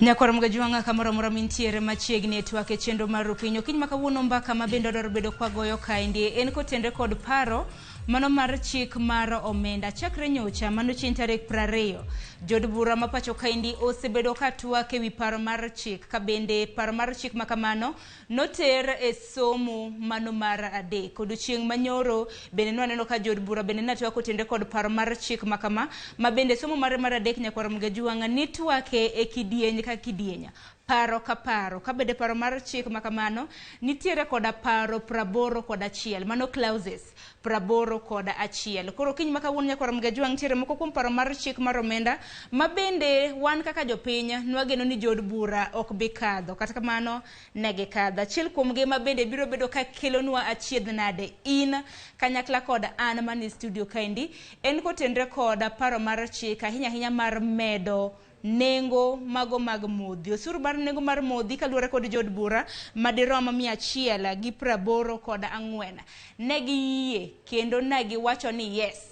Nyakwar Mgajwang'a kamoro amora mintiere machiegni e twak e chenro mar Rupiny. Okinyi ma kawuono mbaka ma bende odwaro bedo kwagoyo kaendi en kotenre kod paro mano mar chik mar omenda. Chakre nyocha mano chieng' tarik 20, jood bura ma pacho kaendi osebedo ka twak ewi paro mar chik ka bende paro mar chik ma kamano noter e somo mano mar adek. Odiochieng' manyoro bende nwaneno ka jood bura bende ne twak kotenre kod paro mar chik ma kama ma bende somo mare mar adek nyakwar Mgajwang'a nitwake e kidieny ka kidieny paro ka paro ka bende paro mar chik ma kamano nitiere koda paro 81 mano clauses 81. Koro kiny ma kawuono nyakwar Mgajwang' nitiere moko kuom paro mar chik mar omenda ma bende wan kaka jopiny nwageno ni jood bura ok bi kadho kata kamano ne gikadho. Achiel kuomgi ma bende biro bedo ka kelonwa achiedh nade in kanyakla kod an manie studio kaendi en kotenre kod paro mar chik ahinya ahinya mar medo nengo mago mag modhi. Osuru mar nengo mar modhi kaluwore kod jood bura madirom 184 ne giyie kendo ne giwacho ni yes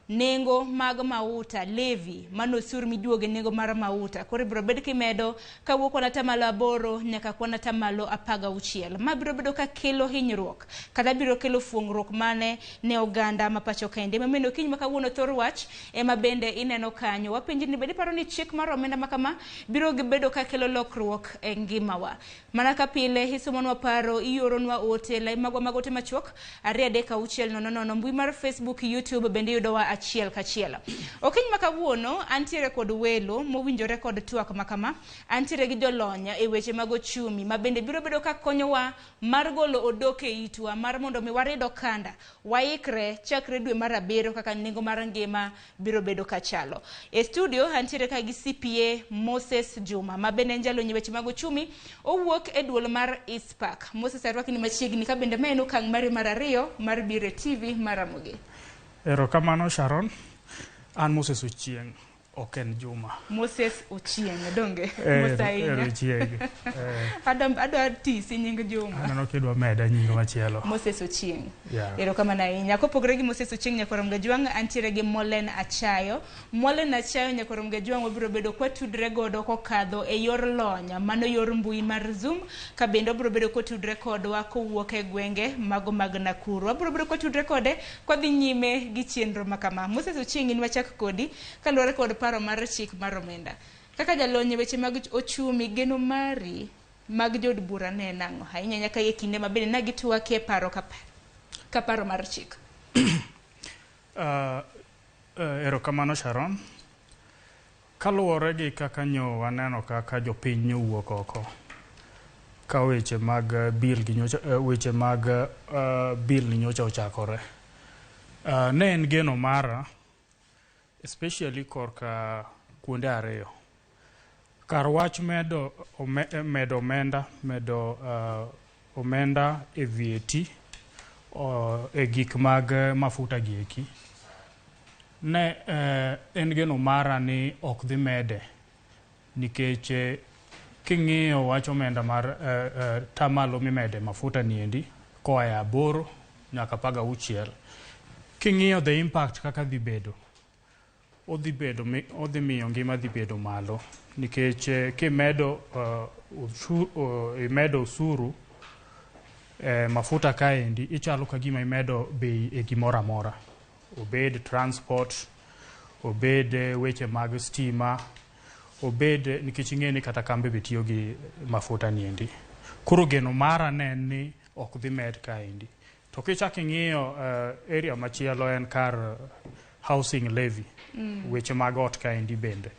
nengo mag mauta levy mano osuru miduogo e nengo mar mauta koro ibiro bed kimedo kawuok kuon atamalo 8 nyaka kuon atamalo 16. Ma biro bedo ka kelo hinyruok kata biro kelo fuong'ruok mane ne oganda ma pacho kaendi. Emomiyo okinyi ma kawuono thor wach ema bende ineno kanyo. Wapenji ni bende iparo ni chik mar omenda ma kama biro bedo ka kelo lokruok e ngimawa. Mana ka pile isomonwa paro, ioronwa ote, lai magwa mag ote machuok 23600, mbui mar Facebook, YouTube bende iyudowa achiel kachiel. Okinyi ma kawuono antiere kod welo mowinjore kod twak ma kama. Antiere gi jolony e weche mag ochumi ma bende biro bedo ka konyowa mar golo odok e itwa mar mondo mi warid okanda waikre chakre dwe mar 7 kaka nengo mar ngima biro bedo kachalo. E studio antiere ka gi CPA Moses Juma ma bende en jalony e weche mag ochumi owuok e duol mar ICPAK. Moses arwaki ni machiegni ka bende ma en okang' mari mar 2 mar biro e TV mar Ramogi. Erokamano Sharon. An Moses Ochieng', ok en Juma. Moses Ochieng' donge? Mos ahinya. Ochieng'. Adwa tisi nying Juma. Aneno kidwa meda nying machielo. Moses Ochieng'. Yeah. Erokamano ahinya. Kopogore gi Moses Ochieng' nyakwar Mgajwang', antiere gi Molen Achayo. Molen Achayo nyakwar Mgajwang' wabiro bedo kwatudre godo kokadho e yor lony, mano yor mbui mar Zoom, ka bende obiro bedo kotudre kodwa kowuok e gwenge mago mag Nakuru. Wabiro bedo kwatudre kode kwadhi nyime gi chenro ma kama. Moses Ochieng' in wachak kodi kaluwore kod paro mar chik mar omenda. Kaka jalony e weche mag ochumi, geno mari mag jood bura ne en ang'o? Ahinya nyaka e kinde ma bende ne gitwakie paro ka paro mar chik. Erokamano Sharon. Kaluwore gi kaka nyo waneno kaka jopiny nyowuok oko ka weche mag bill gi nyocha, weche mag bill ni nyocha ochakore. Ne en geno mara especially korka kuonde ariyo. Kar wach medo medo omenda, medo omenda e VAT e gik mag mafuta gi eki. Ne en geno mara ni ok dhi mede nikech king'iyo wach omenda mar tamalo mimede mafuta niendi koa e 8 nyaka 16. King'iyo the impact kaka dhi bedo, odhi bedo odhi miyo ngima dhi bedo malo nikech kimedo imedo osuru mafuta kaendi ichalo ka gima imedo bei e gimoro amora, obed transport, obed weche mag stima, obed nikech ing'e ni kata kambe be tiyo gi mafuta niendi. Koro geno mara ne en ni ok dhi med kaendi. To kichak ing'iyo area machielo en kar housing levy, weche mag ot kaendi bende.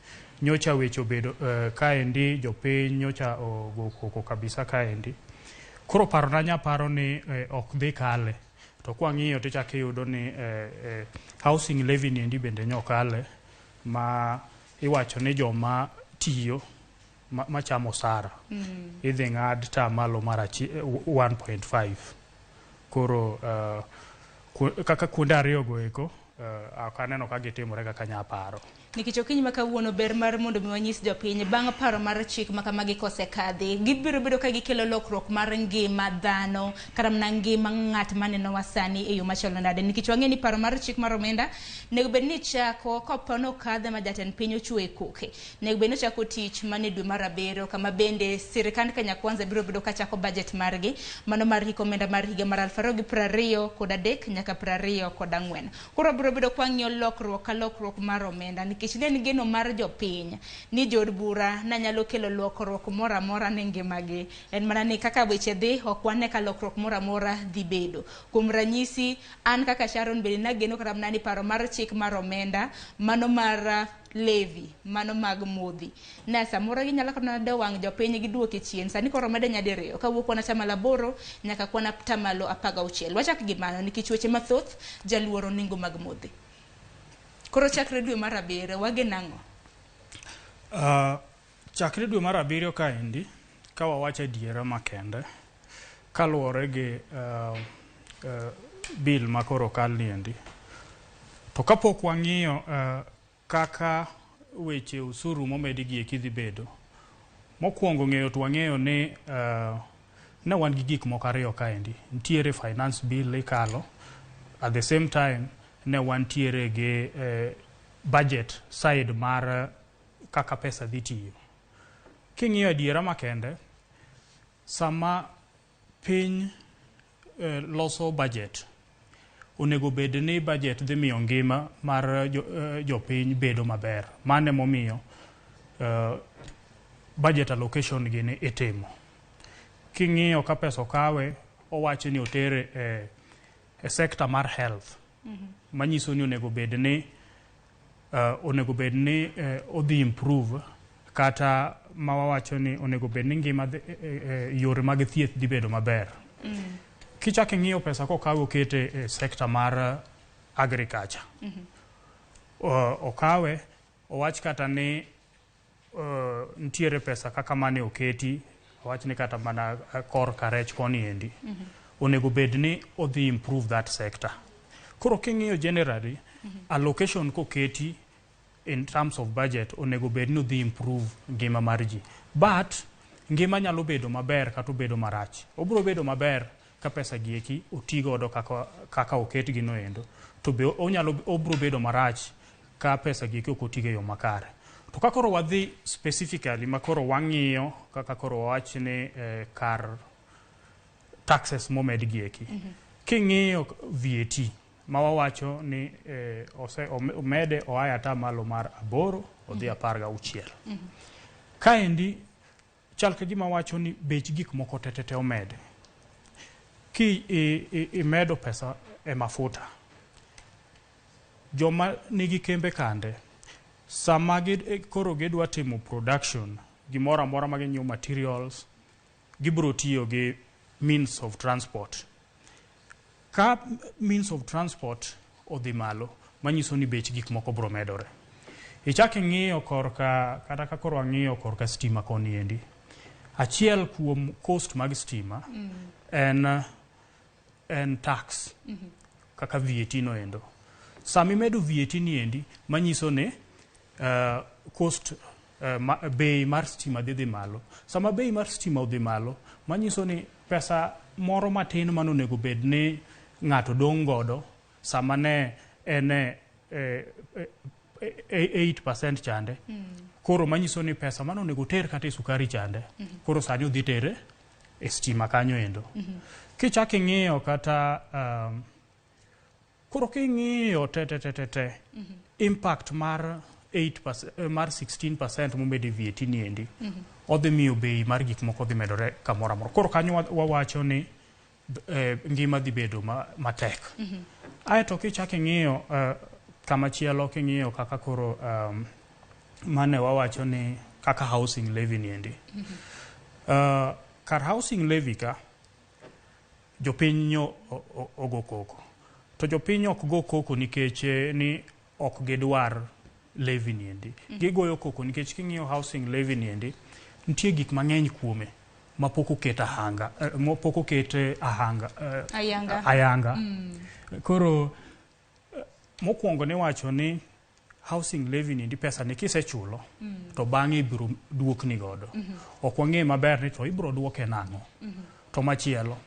Nyocha weche obedo kaendi jopiny nyocha ogo koko kabisa kaendi. Koro parona nyaparo ni ok dhi kale. To kwang'iyo tichak iyudo ni housing levy niendi bende nyokale ma iwacho ni joma tiyo machamo osara idhi ng'ad tamalo mar 1.5. Koro kaka kuonde ariyo go eko Ok aneno ka gitimore kaka nyaparo. Nikech okinyi ma kawuono ber mar mondo mi wanyis jopiny bang' paro mar chik ma kamagi kosekadhi, gibiro bedo ka gikelo lokruok mar ngima dhano kata mana ngima ng'at manenowa sani e yo machalo nade. Nikech wang'e ni paro mar chik mar omenda nego bed ni chako kopo nokadhe ma jatend piny ochuo e koke. Nego bed ni ochako tich mana e dwe mar abiriyo kama bende sirikand Kenya Kwanza biro bedo ka chako budget margi mano mar hik omenda mar higa mar 2023 nyaka 24. Koro biro bedo kwa ng'iyo lokruok ka lokruok mar omenda nikech ne en geno mar jopiny ni jood bura ne nyalo kelo lokruok moro amora ne ngimagi. En mana ni kaka weche dhi ok wane ka lokruok moro amora dhi bedo. Kuom ranyisi an kaka Sharon bende nageno kata mana ni paro mar chik mar omenda mano mar levy mano mag modhi na samoro ginyalo kata mana dewo wang' jopiny giduoke chien sani koro omede nyadiriyo kawuok kwan atamalo 8 nyaka kwan atamalo 16. Wachak gi mano nikech weche mathoth jaluoro nengo mag modhi. Koro chakre dwe mar abiriyo wageno ang'o? Chakre dwe mar abiriyo kaendi, ka wawacho adiera makende, kaluwore gi bill makoro okal niendi, to kapok wang'iyo kaka weche osuru momedi gi eki dhi bedo, mokwongo ng'eyo to wang'eyo ni ne wan gi gik moko ariyo kaendi. Nitiere finance bill ikalo, at the same time ne wantiere gi budget side mar kaka pesa dhi tiyo. King'iyo adiera makende, sama piny loso budget, onego bed ni budget dhi miyo ngima mar jopiny bedo maber. Mano emomiyo budget allocation gini itimo. King'iyo ka pesa okawe, owacho ni otere e sector mar health. Manyiso ni onego bed ni odhi improve kata ma wawacho ni onego bed ni ngima yore mag thieth dhi bedo maber. Kichako ing'iyo pesa kokawe okete e sector mar agriculture. Okawe owach kata ni nitiere pesa kaka mane oketi, owach ni kata mana korka rech koni endi. Onego bed ni odhi improve that sector. Koro king'iyo generally, allocation koketi in terms of budget onego bed ni odhi improve ngima mar ji. But ngima nyalo bedo maber kata obedo marach. Obiro bedo maber ka pesa gi eki oti godo kaka oketgi no endo. To be onyalo obiro bedo marach ka pesa gi eki ok otigo e yo makare. To ka koro wadhi specifically ma koro wang'iyo kaka koro wawach ni kar taxes momed gi eki. King'iyo VAT ma wawacho ni ose omede oa e atamalo mar 8 odhi 16. Kaendi chal ka gima wacho ni bech gik moko tetete omede. Ki imedo pesa e mafuta, joma nigi kembe kande, sama koro gidwa timo production, gimoro amora ma ginyiewo materials, gibiro tiyo gi means of transport. Ka means of transport odhi malo, manyiso ni bech gik moko biro medore. Ichak ing'iyo korka, kata ka koro wang'iyo korka stima koni endi. Achiel kuom cost mag stima en tax kaka VAT no endo. Sama imedo VAT ni endi, manyiso ni cost bei mar stima dhi malo. Sama bei mar stima odhi malo, manyiso ni pesa moro matin manonego bed ni ng'ato dong' godo sama ne en e 8% chande. Koro manyiso ni pesa manonego ter kata e sukari chande, koro sani odhi tere e stima kanyo endo. Kichak ing'iyo kata koro king'iyo te te te te te impact mar 8% mar 16% momed e VAT ni endi odhi miyo bei mar gik moko dhi medore kamoro amora. Koro kanyo wawacho ni ngima dhi bedo matek. Aeto kichak ing'iyo kamachielo, king'iyo kaka koro mane wawacho ni kaka housing levy ni endi. Kar housing levy ka jopiny nyo ogo koko. To jopiny ok go koko nikech ni ok gidwar levy ni endi. Gigoyo koko nikech king'iyo housing levy ni endi, nitie gik mang'eny kuome mapok oket ahanga, mapok oket ahanga, ayanga. Ayanga. Koro Mokwongo niwacho ni housing levy ni pesa ni kisechulo to bang'e ibiro duokni godo. Ok wang'e maber ni to ibiro duoke nang'o. To machielo,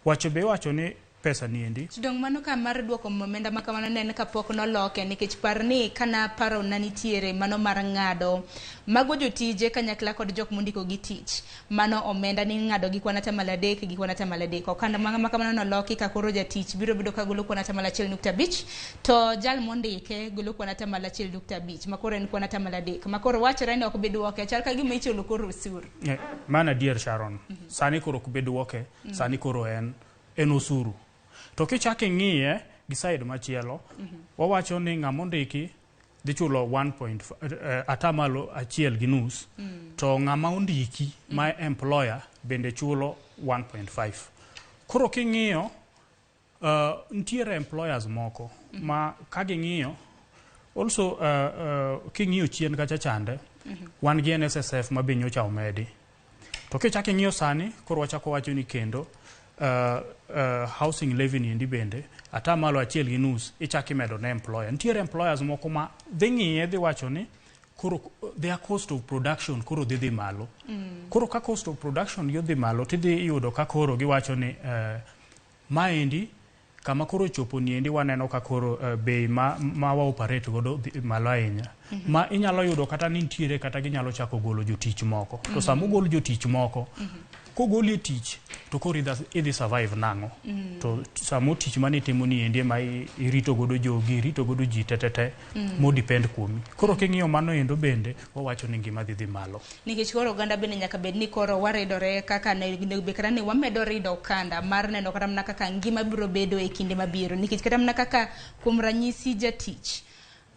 wacho be iwacho ni pesa ni endi To dong mano ka mar duoko omenda ma kamano ne en kapok noloke nikech par ni kana paro na nitiere mano mar ng'ado mago jotije kanyakla kod jok mondiko gi tich mano omenda ni ng'ado gi kwan atamalo adek gi kwan atamalo adek okanda ma kamano noloki ka koro jatich biro bedo ka golo kwan atamalo achiel nukta abich to jal mondike golo kwan atamalo achiel nukta abich ma koro en kwan atamalo adek ma koro wachore ni ok bi duoke chal ka gima ichulo koro osuru. Mano adier Sharon. Sani koro ok bi duoke, sani koro en osuru. To kichako ing'iye gi side machielo, wawacho ni ng'ama ondiki dhi chulo atamalo achiel gi nus, to ng'ama ondiki ma employer bende chulo 1.5. Koro king'iyo, nitiere employers moko ma ka ging'iyo also king'iyo chien kacha chande, wan gi NSSF ma be nyocha omedi. To kichako ing'iyo sani, koro wachako wacho ni kendo housing levy ni endi bende atamalo achiel gi nus ichako imedo ne employer. Nitiere employers moko ma dhi ng'iye dhi wacho ni koro their cost of production koro dhi malo. Koro ka cost of production gi odhi malo tidhi yudo ka koro giwacho ni maendi kama koro chopo niendi waneno ka koro bei ma wa operate godo dhi malo ahinya. Ma inyalo yudo kata ni nitiere kata ginyalo chako golo jotich moko. To sama ogol jotich moko, kogoli e tich to koro idhi survive nang'o? To samo tich manitimo ni endi ema irito godo jogi, irito godo ji te te te mo depend kuomi. Koro king'iyo mano endo bende wawacho ni ngima dhi malo. Nikech koro oganda bende nyaka bed ni koro waridore kaka onego bed kata ni wamedo rido okanda mar neno kata mana kaka ngima biro bedo e kinde mabiro nikech kata mana kaka kuom ranyisi jatich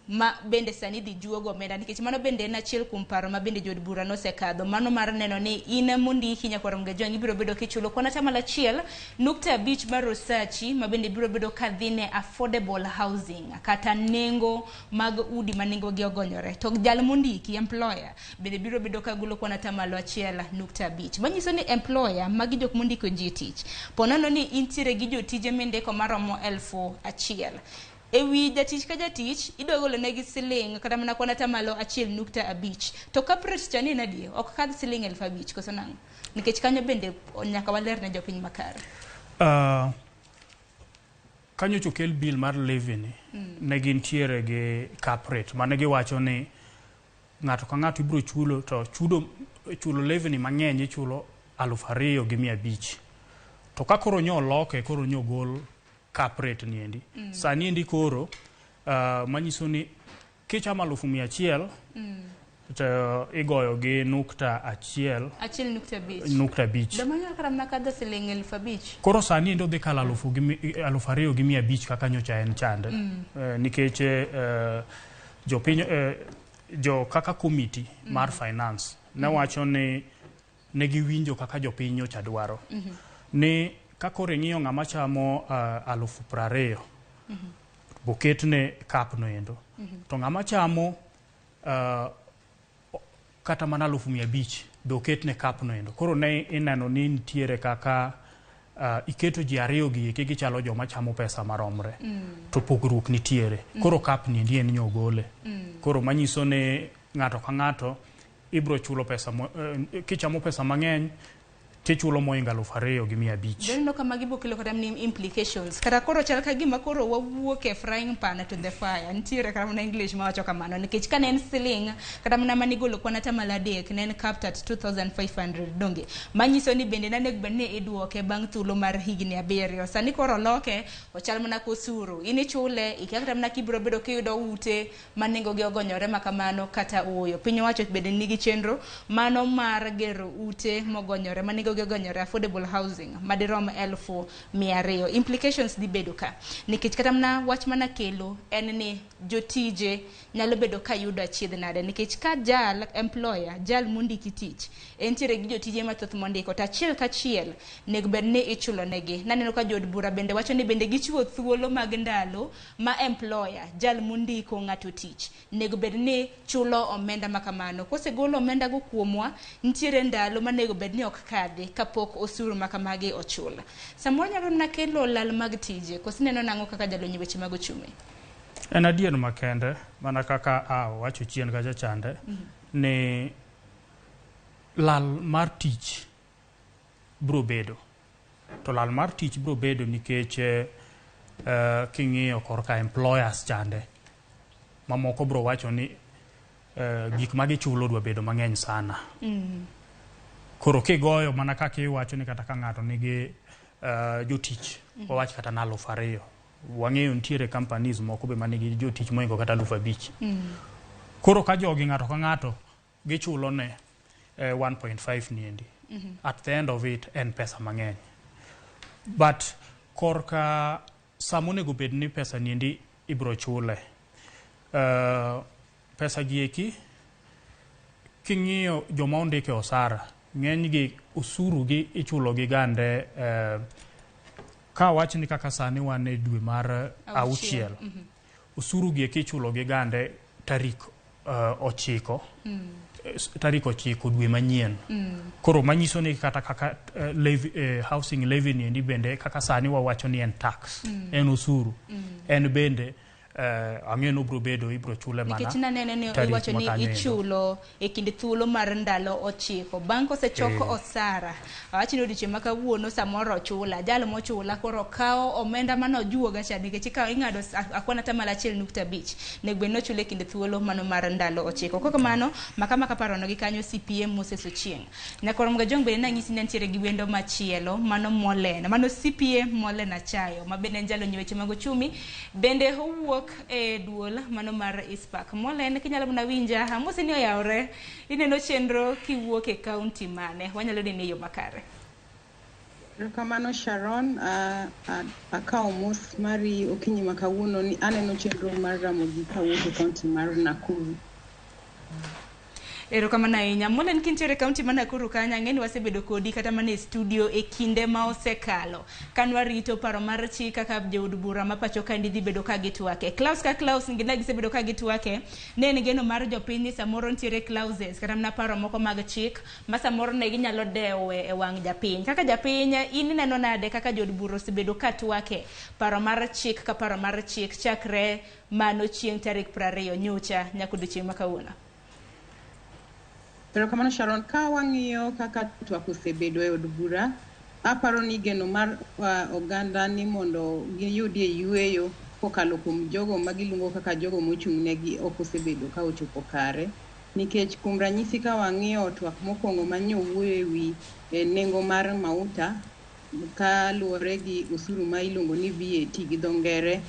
ma bende sani dhi juogo omenda nikech mano bende en achiel kuom paro ma bende jood bura nosekadho mano mar neno ni in mondiki nyakwar Mgajwang' ibiro bedo kichulo kwan atamalo achiel nukta abich mar osachi ma bende biro bedo ka dhi ne affordable housing kata nengo mag udi ma nengo gi ogonyore to jal mondiki employer bende biro bedo ka golo kwan atamalo achiel nukta abich manyiso ni employer magi jok mondiko ji e tich po nono ni intiere gi jotije mindiko maromo 1000 ewi jatich ka jatich idwa golo negi siling kata mana kwan atamalo achiel nukta abich to cap rate cha ni en adier ok kadh siling 5000 koso nang'o nikech kanyo bende nyaka waler ne jopiny makare. Kanyocha okel bill mar levy ni, ne gintiere gi cap rate mane giwacho ni ng'ato ka ng'ato ibiro chulo to chudo chulo levy ni mang'eny ichulo 2500. To ka koro nyo oloke koro nyo gol cap rate ni endi. Sani endi koro manyiso ni kichamo 100,000 to igoyo gi nukta achiel achiel nukta abich nukta abich. Doma nyalo kata mana kadho siling 5000. Koro sani endi odhi kalo 2500 kaka nyocha en chande. Nikech jopiny jo kaka committee mar finance ne wacho ni ne giwinjo kaka jopiny nyocha dwaro. Ni ka koro ing'iyo ng'ama chamo 20,000 boketne cap no endo. To ng'ama chamo kata mana 500,000 be oketne cap no endo. Koro ne ineno ni nitiere kaka iketo ji ariyo gi eki gichalo joma chamo pesa maromre. To pogruok nitiere. Koro cap ni endi en nyogole. Koro manyiso ni ng'ato ka ng'ato ibro chulo pesa kichamo pesa mang'eny tichulo moingo 2500. Doneno ka magi bokelo kata ni implications kata koro chal ka gima koro wawuok e frying pan to the fire nitiere kata mana English mawacho kamano nikech ka ne en siling kata mana manigolo kwan atamalo adek ne en capped at 2500 donge manyiso ni bende nanego bed ni iduoke bang' thuolo mar higni 7 sani koro oloke ochal mana kosuru in ichule ikia kata mana kibiro bedo kiyudo ute ma nengo gi ogonyore ma kamano kata ooyo piny owacho bende nigi chenro mano mar gero ute mogonyore ma nengo gi ogonyore affordable housing madirom 200,000 implications dhi bedo ka nikech kata mana wach mana kelo en ni jotije nyalo bedo ka yudo achiedh nade nikech ka jal employer jal mondiki tich entiere gi jotije mathoth mondiko to achiel kachiel nego bed ni ichulo negi naneno ka jood bura bende wacho ni bende gichiwo thuolo mag ndalo ma employer jal mondiko ng'ato tich nego bed ni chulo omenda ma kamano kosegolo omenda go kuomwa nitiere ndalo manego bed ni ok kadhi kapok osuru ma kamagi ochul samoro nyalo mana kelo lal mag tije koso ineno nang'o kaka jalony weche mag ochumi? En adier makende mana kaka awacho chien kacha chande ni lal mar tich biro bedo. To lal mar tich biro bedo nikech king'iyo korka employers chande mamoko biro wacho ni gik ma gichulo dwa bedo mang'eny sana. Koro kigoyo mana kaka iwacho ni kata ka ng'ato nigi jotich wawach kata na 2,000, wang'eyo nitiere companies moko be manigi jotich mohingo kata 5,000. Koro ka jogi ng'ato ka ng'ato gichulo ne 1.5 niendi, at the end of it en pesa mang'eny. But korka sama onego bed ni pesa niendi ibiro chule, pesa gi eki king'iyo joma ondike osara ng'eny gi osuru gi ichulo gi gande ka wach ni kaka sani wan e dwe mar auchiel, osuru gi eki ichulo gi gande tarik 9, tarik 9 dwe manyien. Koro manyiso ni kata kaka levy, housing levy niendi bende kaka sani wawacho ni en tax, en osuru, en bende ang'e ni obiro bedo ibiro chule mana nikech nanene ni tarik iwacho ni makanyo endo. Ichulo e kind thuolo mar ndalo 9 bang' kosechok osara. Awach ni odiochieng' ma kawuono samoro ochula jal mochula koro kawo omenda manojuoga cha nikech ikawo ing'ado akwan atamalo 1.5 onego bed ni ochule e kind thuolo mano mar ndalo 9. Kok kamano maka parono gi kanyo CPA Moses Ochieng. Nyakwar Mgajwang' bende nanyisi ni nitiere gi wendo machielo mano Molen, mano CPA Molen Achayo ma bende en jalony e weche mag ochumi, bende owuok e duol mano mar ICPAK. Molen, kinyalo mana winja, amosi ni oyawre, ineno chenro kiwuok e kaunti mane? Wanyalo neni e yo makare. Erokamano Sharon, akawo mos mari okinyi ma kawuono ni aneno chenro mar Ramogi kawuok e kaunti mar Nakuru. Erokamano ahinya. Molen, kintiere e kaunti ma Nakuru kanyo, ang'e ni wasebedo kodi kata mana e studio e kinde ma osekalo. Kan warito paro mar chik kaka jood bura ma pacho kaendi dhi bedo ka gitwake. Clause ka clause ne gisebedo ka gitwake, ne en geno mar jopiny ni samoro nitiere clauses kata mana paro moko mag chik ma samoro ne ginyalo dewo e wang' japiny. Kaka japiny, in ineno nade kaka jood bura osebedo ka twake paro mar chik ka paro mar chik chakre mano chieng' tarik 20 nyocha nyaka odiochieng' ma kawuono? Erokamano Sharon, ka wang'iyo kaka twak osebedo e od bura, aparo ni geno mar oganda ni mondo giyudie yueyo kokalo kuom jogo ma giluongo kaka jogo mochung' negi ok osebedo ka ochopo kare. Nikech kuom ranyisi ka wang'iyo twak mokwongo manyo wuoyo e wi nengo mar mauta kaluwore gi osuru ma iluongo ni VAT gi dho ngere,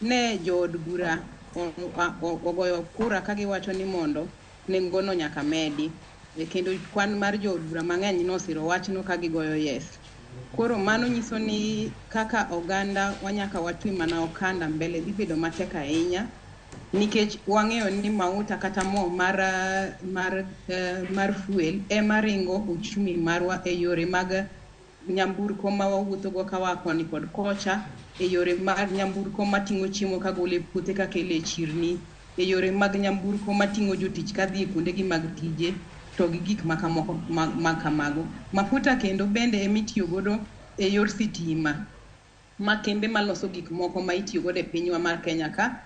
ne jood bura ogoyo kura ka giwacho ni mondo nengono nyaka medi. Kendo kwan mar jood bura mang'eny nosiro wachno ka gigoyo yes. Koro mano nyiso ni kaka oganda wanyaka watwe mana okanda mbele dhi bedo matek ahinya nikech wang'eyo ni mauta kata mo mar fuel ema ringo uchumi marwa e yore mag nyamburko ma wawuothogo ka waa koni kod kocha, e yore mag nyamburko mating'o chiemo kagolo e puothe kakelo e chirni, e yore mag nyamburko mating'o jotich kadhi e kuondegi mag tije, to gi gik ma kamago. Mafuta kendo bende emitiyo godo e yor sitima ma kembe maloso gik moko ma itiyo godo e pinywa mar Kenya ka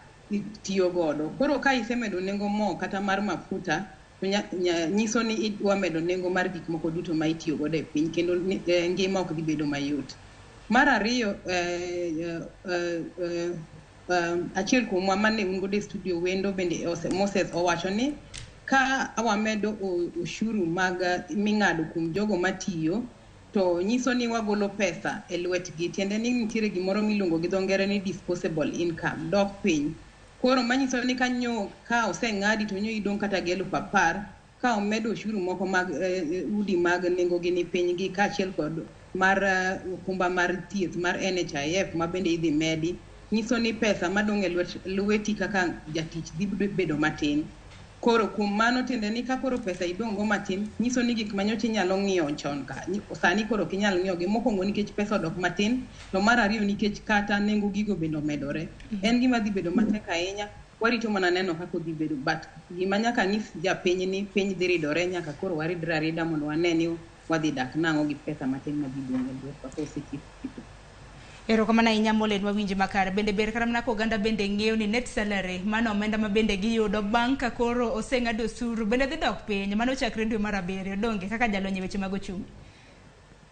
tiyo godo. Koro ka isemedo nengo mo kata mar mafuta, to nyiso ni idwa medo nengo mar gik moko duto ma itiyo godo e piny kendo ngima ok dhi bedo mayot. Mar ariyo, achiel kuomwa mane un godo e studio wendo bende Moses owacho ni ka wamedo ushuru mag ming'ado kuom jogo matiyo, to nyiso ni wagolo pesa e lwetgi, tiende ni nitiere gimoro miluongo gi dho ngere ni disposable income dok piny. Koro manyiso ni ka oseng'adi to nyo idong' kata gi 10,000, ka omedo ushuru moko mag udi mag nengo gi ni piny gi kaachiel kod mar okumba mar thieth mar NHIF ma bende idhi medi, nyiso ni pesa madong' e lweti kaka jatich dhi bedo matin. Koro kuom mano tiende ni ka koro pesa idong' go matin, nyiso ni gik manyocha inyalo ng'iewo chon ka, sani koro ok inyal ng'iewo gi. Mokwongo nikech pesa odok matin, to mar ariyo nikech kata nengo gigo bende omedore. En gima dhi bedo matek ahinya, warito mana neno kaka odhi bedo, but gima nyaka nyis japiny ni piny dhi ridore, nyaka koro waridre arida mondo wane ni wadhi dak nang'o gi pesa matin madhi dong' e lwetwa kosetiek. Erokamano ahinya Molen, wawinji makare. Bende ber kata mana ka oganda bende ng'eyo ni net salary, mano omenda ma bende giyudo bang' ka koro oseng'ad osuru, bende dhi dok piny. Mano chakre dwe mar 7, donge kaka jalony e weche mag ochumi.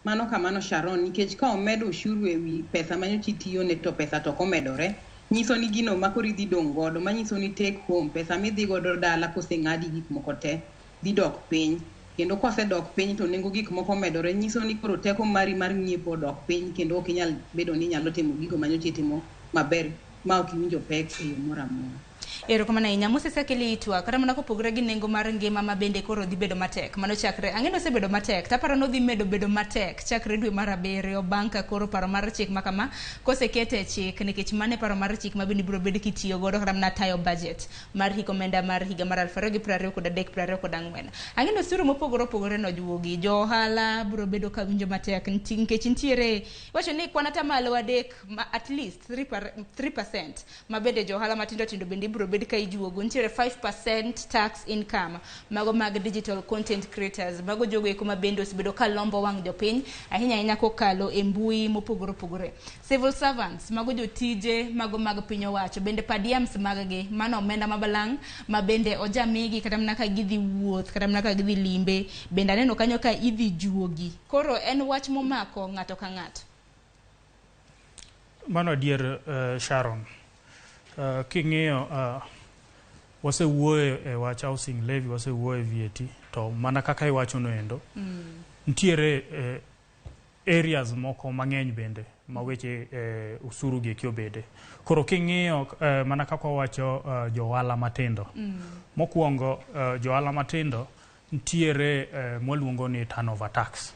Mano kamano Sharon, nikech ka omedo ushuru ewi pesa ma nyocha itiyone to pesa to ok omedore, nyiso ni gino ma koro idhi dong' godo, manyiso ni take home, pesa midhi godo dala koseng'adi gik moko te, dhi dok piny. Kendo kosedok piny to nengo gik moko omedore, nyiso ni koro teko mari mar ng'iepo odok piny kendo ok inyal bedo ni inyalo timo gigo ma nyocha itimo maber ma ok iwinjo pek e yo moro amora. Erokamano ahinya. Moses Akili Itwa, kata mana kopogore gi nengo mar ngima ma bende koro dhi bedo matek. Mano chakre, ang'e ni osebedo matek, taparo ni odhi medo bedo matek chakre dwe mar 7 bang' ka koro paro mar chik ma kama kosekete e chik, nikech mano e paro mar chik ma bende ibiro bed kitiyo godo kata mana tayo budget mar hik omenda mar higa mar 2023-2024. Ang'e ni osuru mopogore opogore nojuogi, jo ohala biro bedo ka winjo matek nikech nitiere, iwacho ni kwan atamalo 3 ma at least 3% ma bende jo ohala matindo tindo bende ibiro bed ka ijuogo. Nitiere 5% tax income mago mag digital content creators, mago jogo eko ma bende osebedo ka lombo wang' jopiny ahinya ahinya kokalo e mbui mopogore opogore. Civil servants, mago jotije mago mag piny owacho, bende per diems mag gi, mano omenda mabalang' ma bende ojamigi kata mana ka gidhi wuoth, kata mana ka gidhi limbe, bende aneno kanyo ka idhi juogi. Koro en wach momako ng'ato ka ng'ato. Mano adier, Sharon. King'iyo wasewuoyo e wach housing levy, wasewuoyo e VAT, to mana kaka iwacho no endo, nitiere areas moko mang'eny bende ma weche usuru gi eki obede. Koro king'iyo mana kaka wawacho jo ohala matindo. Mokwongo jo ohala matindo nitiere mwaluongo ni turnover tax.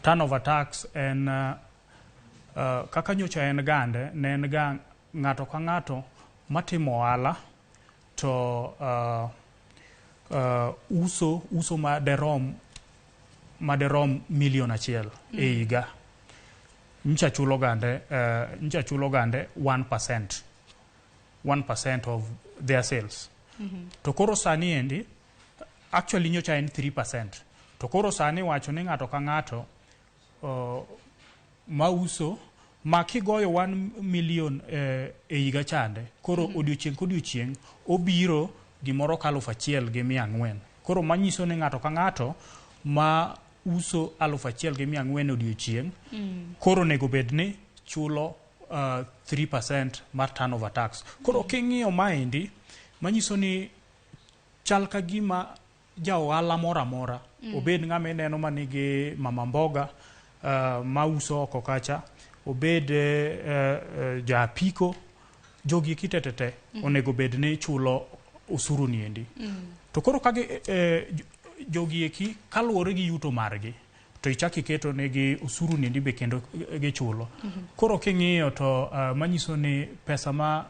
Turnover tax en kaka nyocha en gande, ne en ga ng'ato ka ng'ato matimo ohala to uso maderom milion 1 e higa. Nyocha chulo gande 1%. 1% of their sales. To koro sani endi, actually nyocha en 3%. To koro sani wacho ni ng'ato ka ng'ato mauso ma kigoyo 1 million e higa chande, koro odiochieng' kodiochieng' obiro gimoro ka 1,400. Koro manyiso ni ng'ato ka ng'ato ma uso 1,400 odiochieng', koro onego bed ni chulo 3% mar turnover tax. Koro king'iyo maendi, manyiso ni chal ka gima ja ohala moro amora, obed ng'ama ineno manigi mama mboga mauso oko kacha, obed ja apiko, jogi eki te te te onego bed ni chulo osuru ni endi. To koro ka jogi eki kaluwore gi yuto margi, to ichak iketo negi osuru ni endi be kendo gichulo. Koro king'iyo to manyiso ni pesa ma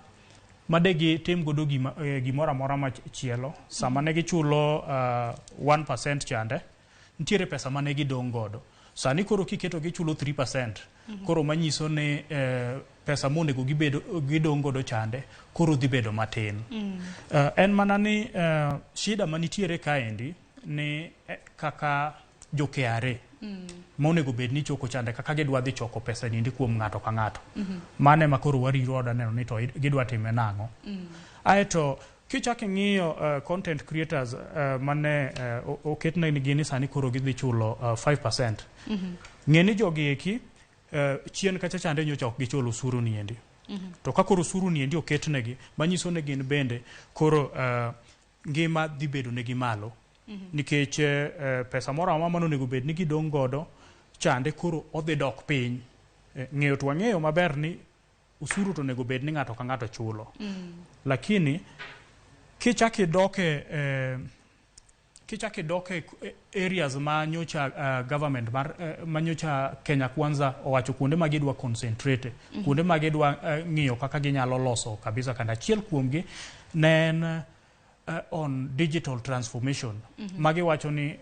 de gitim godo gimoro amora machielo, sama ne gichulo 1% chande, nitiere pesa mane gidong' godo. Sani koro kiketo gichulo 3%, koro manyiso ni pesa monego gidong' godo chande koro dhi bedo matin. En mana ni shida manitiere kaendi ni kaka jo KRA monego bed ni choko chande kaka gidwa dhi choko pesa niendi kuom ng'ato ka ng'ato. Mano ema koro wariro wada neno ni to gidwa time nang'o. Aeto kichak ing'iyo content creators mane oketnegi ni sani koro gidhi chulo 5%. Ng'e ni jogi eki chien kacha chande nyocha ok gichul osuru niendi. To ka koro osuru niendi oketnegi, manyiso ni gin bende koro ngima dhi bedo negi malo. Nikech pesa moro amora mane onego bed ni gidong' godo chande koro odhi dok piny. Ng'eyo to wang'eyo maber ni osuru to onego bed ni ng'ato ka ng'ato chulo. Lakini kichak idok e areas ma nyocha government mar ma nyocha Kenya Kwanza owacho kuonde ma gidwa concentrate, kuonde ma gidwa ng'iyo kaka ginyalo loso kabisa, kendo achiel kuomgi ne en on digital transformation. Ma giwacho ni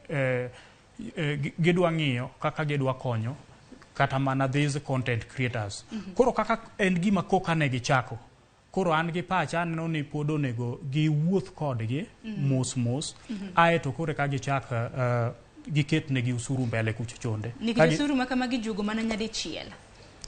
gidwa ng'iyo kaka gidwa konyo kata mana these content creators. Koro kaka en gima koka ne gichako, koro an gi pacha aneno ni pod onego giwuoth kodgi mos mos, aeto koro ka gichak giket negi usuru mbele kucho chonde. Nikech osuru ma kama gijuogo mana nyadichiel.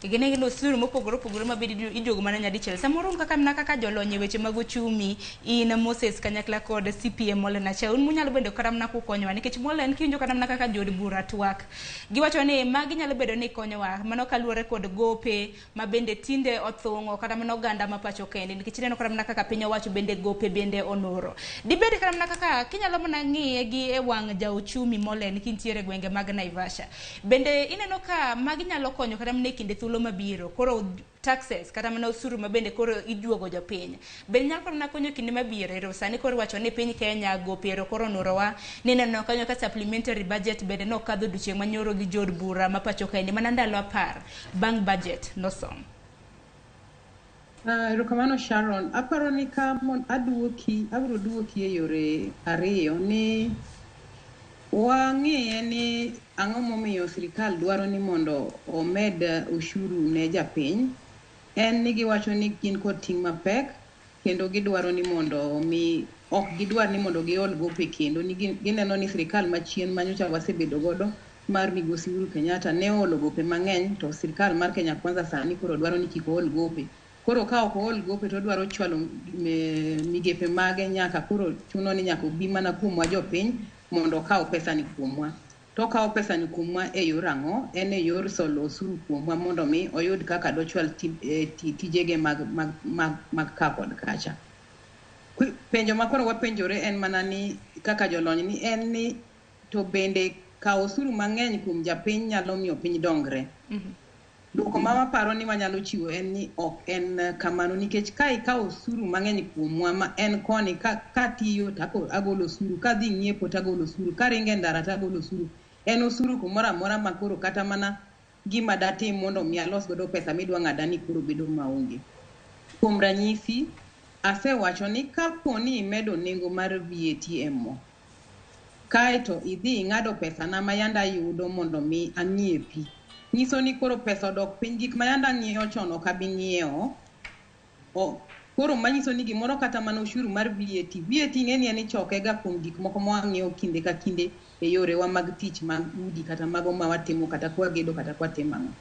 Gin gin osuru mopogore opogore ma bende iduogo mana nyadichiel. Samoro un kaka mana kaka jolony e weche mag uchumi, in Moses kanyakla kod CPM Molen Achiel, un munyalo bedo kata mana kukonyowa nikech Molen kiwinjo kata mana kaka jood bura twak. Giwacho ni magi nyalo bedo ni konyowa mano kaluwore kod gope ma bende tinde othung'o kata mana oganda ma pacho kende nikech ineno kata mana kaka piny owacho bende gope bende onoro. Dibed kata mana kaka kinyalo mana ng'iye gi e wang' jauchumi Molen kintiere e gwenge mag Naivasha. Bende ineno ka magi nyalo konyo kata mana e kinde thuolo mabiro koro taxes kata mana osuru ma bende koro ijuogo jopiny bende nyalo kata mana konyo kinde mabiro ero sani koro iwacho ni piny Kenya gope ero koro onurowa ni ineno kanyo ka supplementary budget bende nokadho odiochieng' manyoro gi jood bura ma pacho kaendi mana ndalo 10 bang' budget nosom. Erokamano Sharon. Aparo ni ka aduoki, abiro duoki e yore ariyo ni wang'iye ni ang'o momiyo sirikal dwaro ni mondo omed ushuru ne japiny. En ni giwacho ni gin kod ting' mapek kendo gidwaro ni mondo mi ok gidwar ni mondo giol gope kendo ni gineno ni sirikal machien manyocha wasebedo godo mar migosi Uhuru Kenyatta ne oolo gope mang'eny to sirikal mar Kenya Kwanza sani koro dwaro ni kik ool gope. Koro ka ok ool gope to odwaro chwalo migepe mage nyaka koro chuno ni nyaka obi mana kuomwa jopiny mondo okaw pesa ni kuomwa. To okawo pesa ni kuomwa e yor ang'o? En e yor solo osuru kuomwa mondo mi oyud kaka dochwal tijege mag ka kod kacha. Penjo ma koro wapenjore en mana ni kaka jolony ni en ni to bende kawo osuru mang'eny kuom japiny nyalo miyo piny dongre. Duoko ma waparo ni wanyalo chiwo en ni ok en kamano nikech ka ikawo osuru mang'eny kuomwa ma en koni ka tiyo to agolo osuru, kadhi ng'iepo to agolo osuru, karingo e ndara to agolo osuru. En osuru kumoro amora ma koro kata mana gima datim mondo mi alos godo pesa midwa ng'ada ni koro bedo maonge. Kuom ranyisi, asewacho ni kapo ni imedo nengo mar VAT e mo, kaeto idhi ing'ado pesana ma yande ayudo mondo mi ang'iepi. Nyiso ni koro pesa odok piny, gik ma yande ang'iewo chon ok abi ng'iewo. Koro manyiso ni gimoro kata mana ushuru mar VAT. VAT ing'e ni en ichoke ga kuom gik moko ma wang'iewo kinde ka kinde e yorewa mag tich mag udi kata mago ma watimo kata kwagedo kata kwatimo ang'o.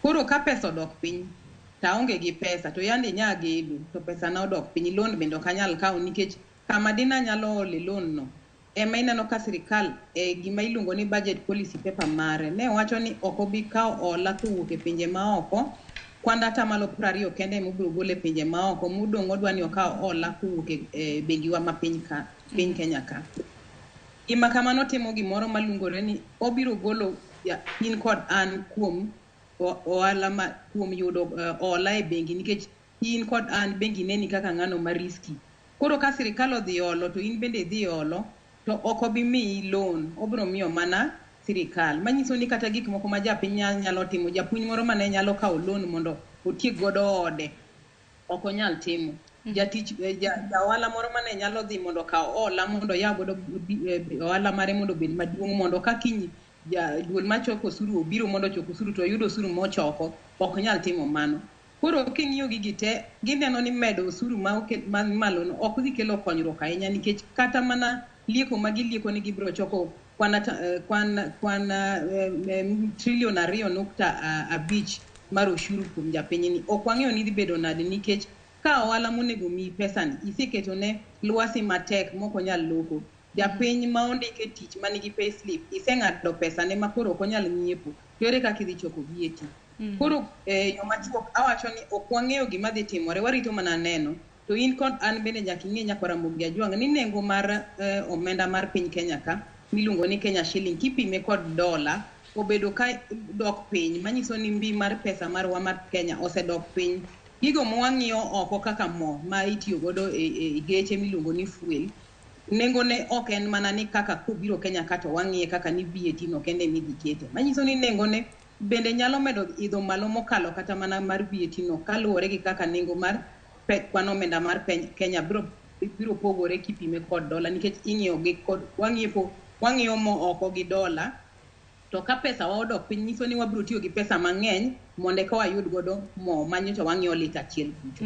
Koro ka pesa odok piny, to aonge gi pesa to yande inya gedo to pesa na odok piny, loan bende ok anyal kawo nikech kama dine anyalo ole loan no ema ineno ka sirikal e gima iluongo ni budget policy paper mare ne wacho ni ok obi kawo hola kowuok e pinje maoko kwan atamalo 20 kende ema obiro golo e pinje maoko modong' odwa ni okaw hola kowuok e bengiwa ma piny ka piny Kenya ka. Gima kamano timo gimoro maluongore ni obiro golo in kod an kuom ohala ma kuom yudo hola e bengi nikech in kod an bengi neni kaka ng'ano ma risky. Koro ka sirikal odhi olo to in bende idhi olo to ok obi miyi loan, obiro miyo mana sirikal. Manyiso ni kata gik moko ma japiny nyalo timo, japuonj moro mane nyalo kawo loan mondo otiek godo ode, ok onyal timo. Jatich ja ohala moro mane nyalo dhi mondo okaw hola mondo oyaw godo ohala mare mondo obed maduong' mondo ka kiny duol machoko osuru obiro mondo ochok osuru to oyud osuru mochoko, ok nyal timo mano. Koro king'iyo gigi te, gineno ni medo osuru ma oket man malo no ok dhi kelo konyruok ahinya nikech kata mana lieko ma gilieko ni gibiro choko kwan trilion 2.5 mar ushuru kuom japinyni. Ok wang'eyo ni dhi bedo nade nikech ka ohala monego miyi pesani iseketo ne lwasi matek mok onyal loko. Japiny ma ondik e tich manigi payslip iseng'ado pesane ma koro ok onyal ng'iepo. To ere kaka idhi choko VAT? Koro yo machuok awacho ni ok wang'eyo gima dhi timore, warito mana neno. To in kod an bende nyaka ing'e nyakwar Ramogi Ajwang' ni nengo mar omenda mar piny Kenya ka miluongo ni Kenya shilling kipime kod dola obedo ka dok piny manyiso ni mbi mar pesa marwa mar Kenya osedok piny. Gigo ma wang'iyo oko kaka mo ma itiyo godo e geche miluongo ni fuel nengo ne ok en mana ni kaka kobiro Kenya ka to wang'iye kaka ni VAT no kende midhi kete. Manyiso ni nengo ne bende nyalo medo idho malo mokalo kata mana mar VAT no kaluwore gi kaka nengo mar kwan omenda mar Kenya biro pogore kipime kod dola nikech ing'iyo gi kod wang'iepo wang'iyo mo oko gi dola to ka pesa wa odok piny nyiso ni wabiro tiyo gi pesa mang'eny Mondo eka wayud godo mo manyocha wang'iewo lita achiel kucho.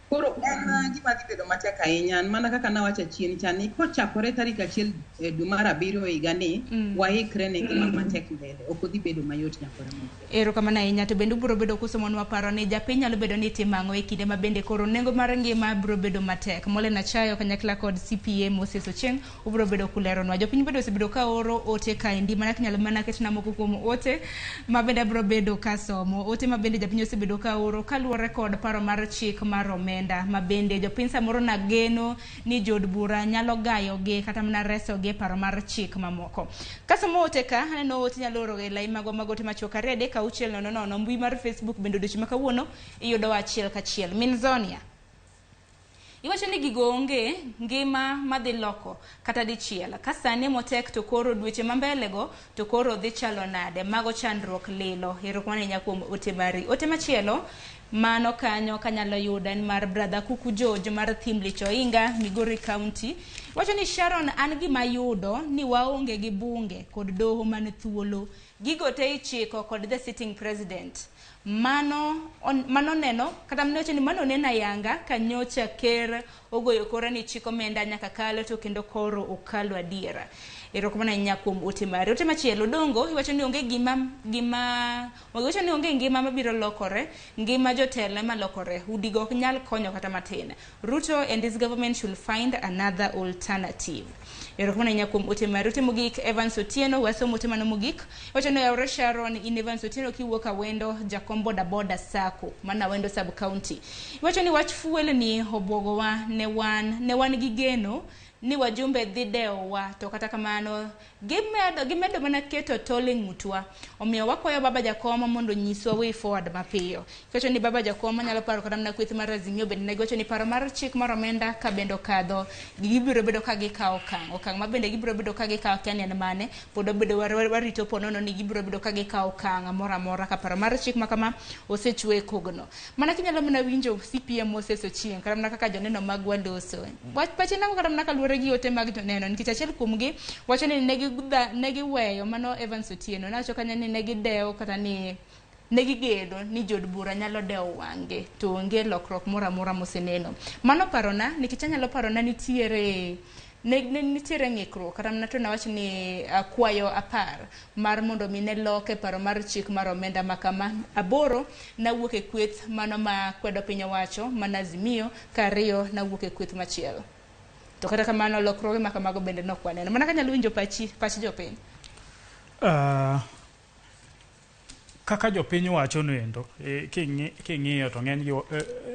Koro en gima dhi bedo matek ahinya mana kaka nawacho chien cha ni kochakore tarik 1 dwe mar 7 higani waikre ne ngima matek mbele ok odhi bedo mayot nyakore moko. Erokamano ahinya. To bende ubiro bedo kusomonwa paro ni japiny nyalo bedo ni timo ang'o e kinde ma bende koro nengo mar ngima biro bedo matek. Molen Achayo kanyakla kod CPA Moses Ochieng ubiro bedo kuleronwa. Jopiny bende osebedo ka oro ote kaendi mana kinyalo mana ketna moko kuom ote ma bende abiro bedo kasomo. Ote ma bende japiny osebedo ka oro kaluwore kod paro mar chik mar omenda ma bende jopiny samoro nageno ni jood bura nyalo gayogi kata mana resogi e paro mar chik mamoko. Kasomo ote ka, aneno ote nyalo oro e lai magwa mag ote machuok 2 3 6 0 0. Mbui mar Facebook bende odiochieng' ma kawuono iyudowa achiel kachiel. Min Zonia, iwacho ni gigo onge ngima madhi loko kata dichiel. Ka sani motek to koro dweche ma mbele go to koro dhi chalo nade? Mago chandruok lilo. Erokamano ahinya kuom ote mari. Ote machielo mano kanyo kanyalo yudo en mar brother Kuku George mar Thimlich Oinga, Migori County. Wacho ni Sharon, an gima yudo ni waonge gi bunge kod doho man thuolo. Gigo te ichiko kod the sitting president. Mano neno kata mano wacho ni mano neno ayanga ka nyocha ker ogoyo kore ni chik omenda nyaka kalo to kendo koro okalo adiera. Erokamano ahinya kuom ote mari. Ote machielo Odongo iwacho ni onge gima iwacho ni onge ngima mabiro lokore, ngima jotelo ema lokore. Udigo ok nyal konyo kata matin. Ruto and his government should find another alternative. Erokamano ahinya kuom ote mari. Ote mogik Evans Otieno, wasomo ote mano mogik. Iwacho ni oyawore Sharon in Evans Otieno kiwuok Awendo, jakom boda boda Sacco, mana Awendo sub county. Iwacho ni wach fuel ni obwogowa ne wan gi geno ni wajumbe dhi dewowa to kata kamano gimedo mana keto tol e ng'utwa. Omiyo wakwayo baba jakom mondo onyiswa way forward mapiyo. Iwacho ni baba jakom anyalo paro kata mana kweth mar Azimio bende ne giwacho ni paro mar chik mar omenda ka bende okadho gibiro bedo ka gikawo okang'. Okang' ma bende gibiro bedo ka gikawo akia ni en mane pod wabedo warito ponono ni gibiro bedo ka gikawo okang' moro amora ka paro mar chik ma kama osechwe e kogno. Mana kinyalo mana winjo CPA Moses Ochieng' kata mana kaka joneno magwa loso. Wach pache nang'o kata mana kaluwore gi ote mag joneno nikech achiel kuomgi wacho ni ne giweyo mano Evans Otieno nowacho kanyo ni ne gidewo kata ni ne gigeno ni jood bura nyalo dewo wang'gi to onge lokruok moro amora moseneno. Mano parona nikech anyalo parona nitiere ne nitiere ng'ikruok kata mana to nawach ni kwayo 10 mar mondo mi ne loke paro mar chik mar omenda ma kama 8 nawuok e kweth mano ma kwedo piny owacho mana Azimio ka 2 nawuok e kweth machielo. To kata kamano lokruoge ma kamago bende nok waneno. Mana kanyalo winjo pachi pach jopiny. Kaka jopiny wacho noendo king'iyo to ng'eny gi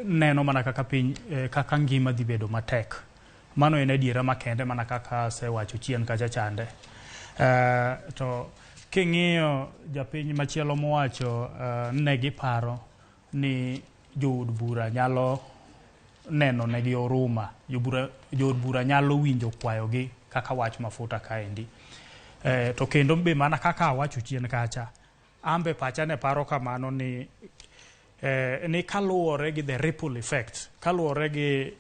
neno mana kaka piny kaka ngima dhi bedo matek. Mano en adiera makende mana kaka asewacho chien kacha chande. To king'iyo japiny machielo mowacho ne giparo ni jood bura nyalo neno negi oruma, jood bura nyalo winjo kwayogi kaka wach mafuta kaendi. To kendo be mana kaka awacho chien kacha, ambe pacha ne paro kamano ni kaluwore gi the ripple effect, kaluwore gi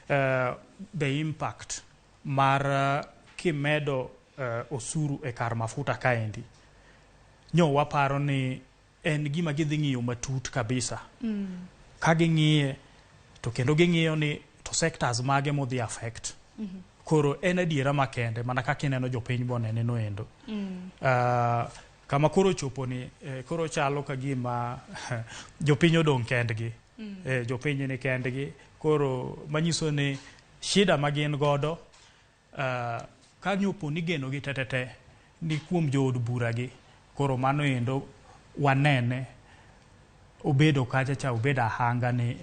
the impact mar kimedo osuru e kar mafuta kaendi, nyo waparo ni en gima gidhi ng'iyo matut kabisa. Ka ging'iye to kendo ging'iyo ni to sectors mage modhi affect. Koro en adiera makende mana kaka ineno jopiny bonene noendo. Kama koro chopo ni koro chalo ka gima jopiny odong' kendgi. Jopiny ni kendgi koro manyiso ni shida ma gin godo ka nyopo ni geno gi tetete ni kuom jood bura gi koro mano endo wanene obedo kacha cha obedo ahanga ni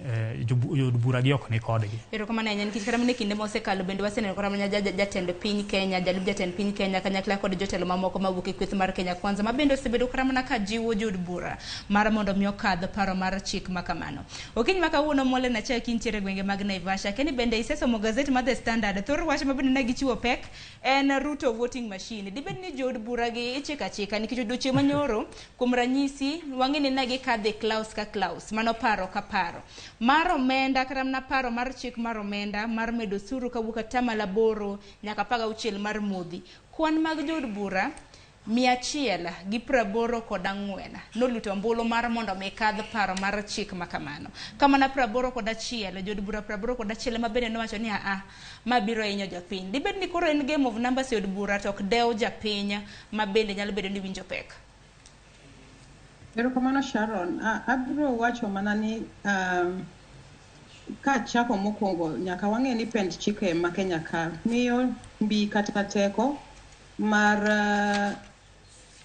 jood bura gi ok ni kodgi. Erokamano ahinya nikech kata mana e kinde mosekalo bende waseneno kata mana jatend piny Kenya, jalup jatend piny Kenya kanyakla kod jotelo mamoko mawuok e kweth mar Kenya Kwanza ma bende osebedo kata mana ka jiwo jood bura mar mondo mi okadh paro mar chik ma kamano. Okinyi ma kawuono Molen Achayo kintiere e gwenge mag Naivasha, keni bende isesomo gazet mar The Standard, thor wach ma bende ne gichiwo pek en Ruto voting machine. Dibed ni jood bura gi ichiko achika nikech odiochieng' manyoro kuom ranyisi wang'e ni ne gikadhe clause ka clause, mano paro ka paro. Mar omenda kata mana paro mar chik mar omenda mar medo osuru kawuok 8% nyaka 16 mar modhi. Kwan mag jood bura 184 noluto ombulu mar mondo mi kadh paro mar chik ma kamano. Kamana 81, jood bura 81 ema bende nowacho ni aa, ma biro hinyo jopiny. Dibed ni koro en game of numbers e od bura to ok dew japiny ma bende nyalo bedo ni winjo pek. Erokamano Sharon. Abiro wacho mana ni kachako mokwongo nyaka wang'e ni pend chike ma Kenya ka miyo mbi kata teko mar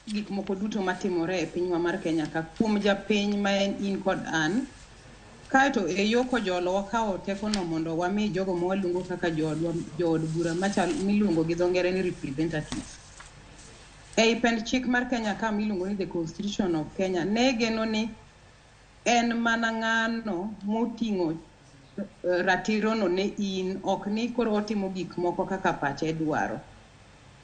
gik moko duto matimore e pinywa mar Kenya ka kuom japiny ma en in kod an. Kaeto e yo kojolo wakawo tekono mondo wami jogo ma waluongo kaka jood bura machal miluongo gi dho ngere ni representatives. Ei pend chik mar Kenya ka miluongo ni the Constitution of Kenya ne geno ni en mana ng'ano moting'o ratirono ne in ok ni koro otimo gik moko kaka pache dwaro.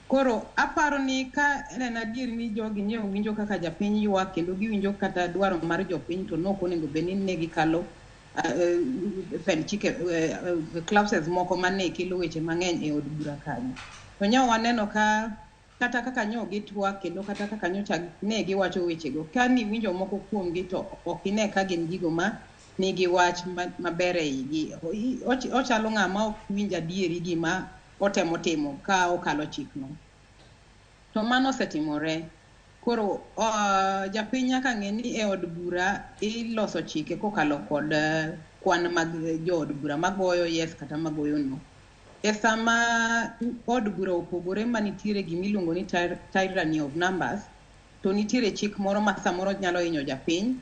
Koro aparo ni ka en adier ni jogi ne owinjo kaka japiny ywak kendo giwinjo kata dwaro mar jopiny to nok onego bed ni ne gikalo pend chike clauses moko mane kelo weche mang'eny e od bura kanyo. To nyo waneno ka kata kaka nyo gitwak kendo kata kaka nyocha ne giwacho wechego, ka niwinjo moko kuomgi to ok ine ka gin gigo ma nigi wach maber e igi. Ochalo ng'ama ok winj adieri gima otemo timo ka okalo chikno. To mano osetimore. Koro japiny nyaka ng'e ni e od bura iloso chike kokalo kod kwan mag jood bura magoyo yes kata magoyo no. E sama od bura opogore manitiere gimiluongo ni tyranny of numbers, to nitiere chik moro ma samoro nyalo hinyo japiny,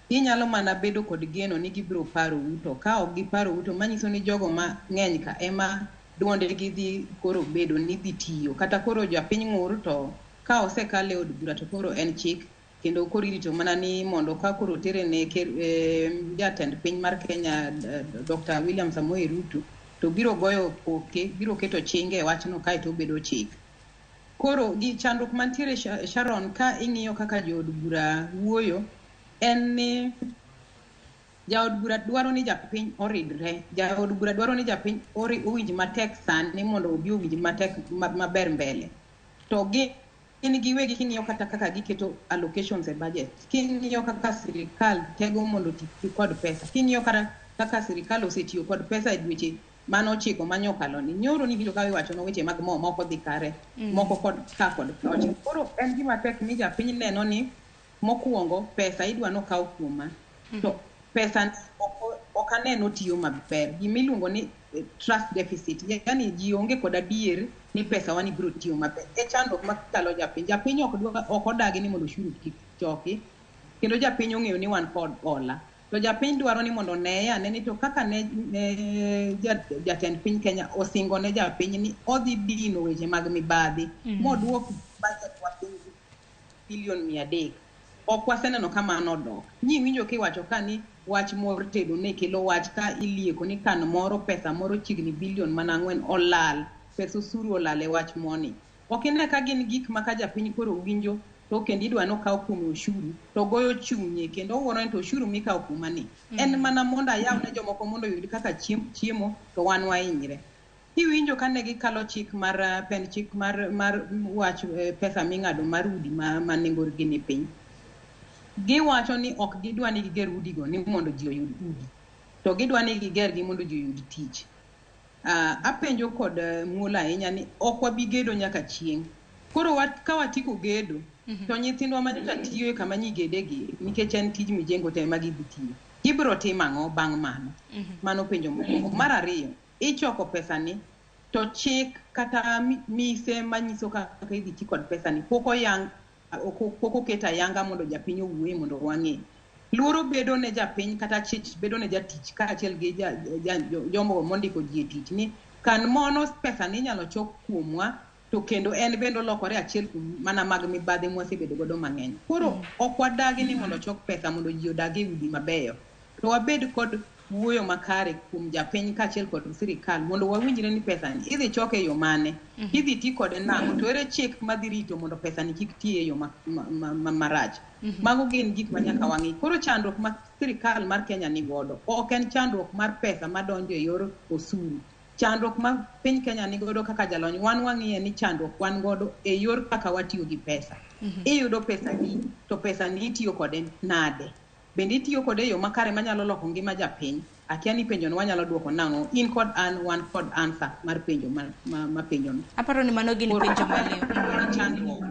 inyalo mana bedo kod geno ni gibiro parou, to ka ok giparou to manyiso ni jogo mang'eny ka ema duondegi dhi koro bedo ni dhi tiyo. Kata koro japiny ng'ur to ka osekal e od bura to koro en chik, kendo koro irito mana ni mondo ka koro tere ne jatend piny mar Kenya Dr. William Samoei Ruto to biro goyo koke, biro keto chinge e wachno kaeto obedo chik. Koro gi chandruok mantiere Sharon ka ing'iyo kaka jood bura wuoyo en ni jaod bura dwaro ni japiny oridre, jaod bura dwaro ni japiny owinj matek sani mondo obi owinj matek maber mbele. To gin giwegi king'iyo kata kaka giketo allocations e budget, king'iyo kaka sirikal tego mondo oti kod pesa, king'iyo kata kaka sirikal osetiyo kod pesa e dweche mano ochiko manyokalo ni, nyoro niwinjo ka iwacho weche mag mo moko dhi kare, moko kod ka kod kocha. Koro en gima tek ni japiny neno ni mokwongo pesa idwa nokaw kuoma, to pesa ok aneno tiyo maber. Gimiluongo ni trust deficit, yani ji onge kod adier ni pesa wani biro tiyo maber. E chandruok makalo japiny. Japiny ok odagi ni mondo osuru kik choki, kendo japiny ong'eyo ni wan kod hola. To japiny dwaro ni mondo oneye ane ni to kaka ne jatend piny Kenya osingo ne japiny ni odhi dino weche mag mibadhi, moduok budget wa piny bilion 300. Ok waseneno ka mano odok. Nyiwinjo kiwacho ka ni wach mor tedo ne kelo wach ka ilieko ni kan moro pesa moro chiegni bilion mana 4 olal, pesa osuru olal e wach moni. Ok ine ka gin gik ma ka japiny koro winjo to kendo idwa nokaw kuome osuru to goyo chunye kendo owuoro ni to osuru mikawo kuoma ni en mana mondo ayaw ne jomoko mondo oyud kaka chiemo to wan wahinyre. Kiwinjo ka ne gikalo chik mar pend chik mar wach pesa ming'ado mar udi ma nengogi ni piny, giwacho ni ok gidwa ni giger udigo ni mondo ji oyud udi, to gidwa ni gigergi mondo ji oyud tich. Apenjo kod muolo ahinya ni ok wabi gedo nyaka chieng'. Koro ka watieko gedo, to nyithindwa ma nyocha tiyo e kama nyigedegi, nikech en tij mijengo to ema gidhi tiyo, gibiro timo ang'o bang' mano? Mano penjo mokwongo. Mar ariyo, ichoko pesani to chik kata mise manyiso kaka idhi ti kod pesani pok oyang, pok oket ayanga mondo japiny owuoye mondo wang'e. Luoro bedo ne japiny kata chich bedo ne jatich kaachiel gi jomo mondiko ji e tich ni kan mono pesani inyalo chok kuomwa to kendo en bende olokore achiel kuom mana mag mibadhi mwasebedo godo mang'eny. Koro ok wadagi ni mondo chok pesa mondo ji odag e udi mabeyo, to wabed kod wuoyo makare kuom japiny kaachiel kod sirikal mondo wawinjre ni pesani idhi choke e yo mane, idhi ti kode nang'o, to ere chik madhi rito mondo pesani kik ti e yo marach. Mago gin gik ma nyaka wang'i. Koro chandruok ma sirikal mar Kenya ni godo ok en chandruok mar pesa madonjo e yor osuru. Chandruok ma piny Kenya nigodo kaka jalony, wan wang'iye ni chandruok wan godo e yor kaka watiyo gi pesa. Iyudo pesa ni, to pesa ni itiyo kode nade? Bende itiyo kode e yo makare manyalo loko ngima japiny? Akia ni penjo no wanyalo duoko nang'o? In kod an, wan kod answer mar penjo ma penjo no. Aparo ni mano gin Koro penjo maliw. Chandruok.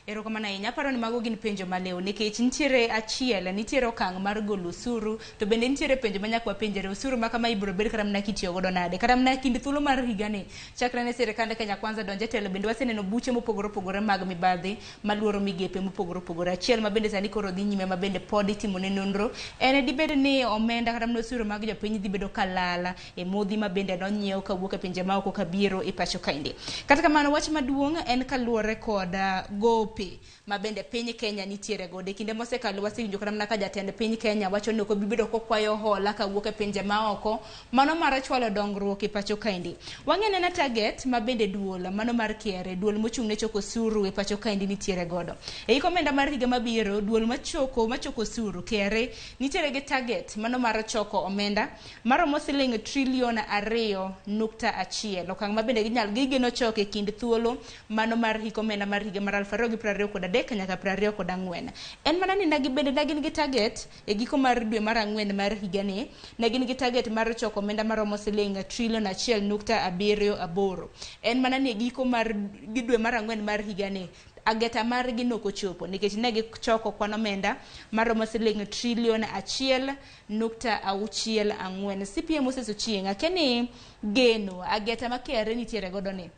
Erokamano ahinya. Aparo ni mago gin penjo maliw nikech nitiere achiel, nitiere okang' mar golo osuru, to bende nitiere penjo ma nyaka wapenjre, osuru ma kama ibiro bed kata mana kitiyo godo nade? Kata mana kind thuolo mar higani, chakre ne sirikand Kenya Kwanza donj e telo, bende waseneno buche mopogore opogore mag mibadhi maluoro migepe mopogore opogore. Achiel ma bende sani koro dhi nyime ma bende pod itimo ne nonro, en dibed ni omenda kata mana osuru mag jopiny dhi bedo kalala e modhi ma bende nonyiew kawuok e pinje maoko kabiro e pacho kaendi. Kata kamano, wach maduong' en kaluwore kod gope ma bende piny Kenya nitiere godo. E kinde mosekalo wasewinjo kata mana ka jatend piny Kenya wacho ni ok obi bedo kokwayo hola kawuok e pinje maoko, mano mar chwalo dongruok e pacho kaendi. Wang'e nena target ma bende duol mano mar KRA, duol mochung' ne choko osuru e pacho kaendi nitiere godo. E hik omenda mar higa mabiro, duol machoko osuru KRA nitiere gi target mano mar choko omenda maromo siling trilion 2.1, okang' ma bende gigeno choko e kind thuolo mano mar hik omenda mar higa mar 2023 nyaka 24. En mana ni nagi bende ne gin gi target e giko mar dwe mar ang'wen mar higani, ne gin gi target mar choko omenda maromo siling trilion 1.78. En mana ni e giko mar dwe mar ang'wen mar higani, ageta margi nok ochopo nikech ne gichoko kwan omenda maromo siling trilion 1.64. CPA Moses Ochieng', akia ni geno ageta ma KRA nitiere godo ni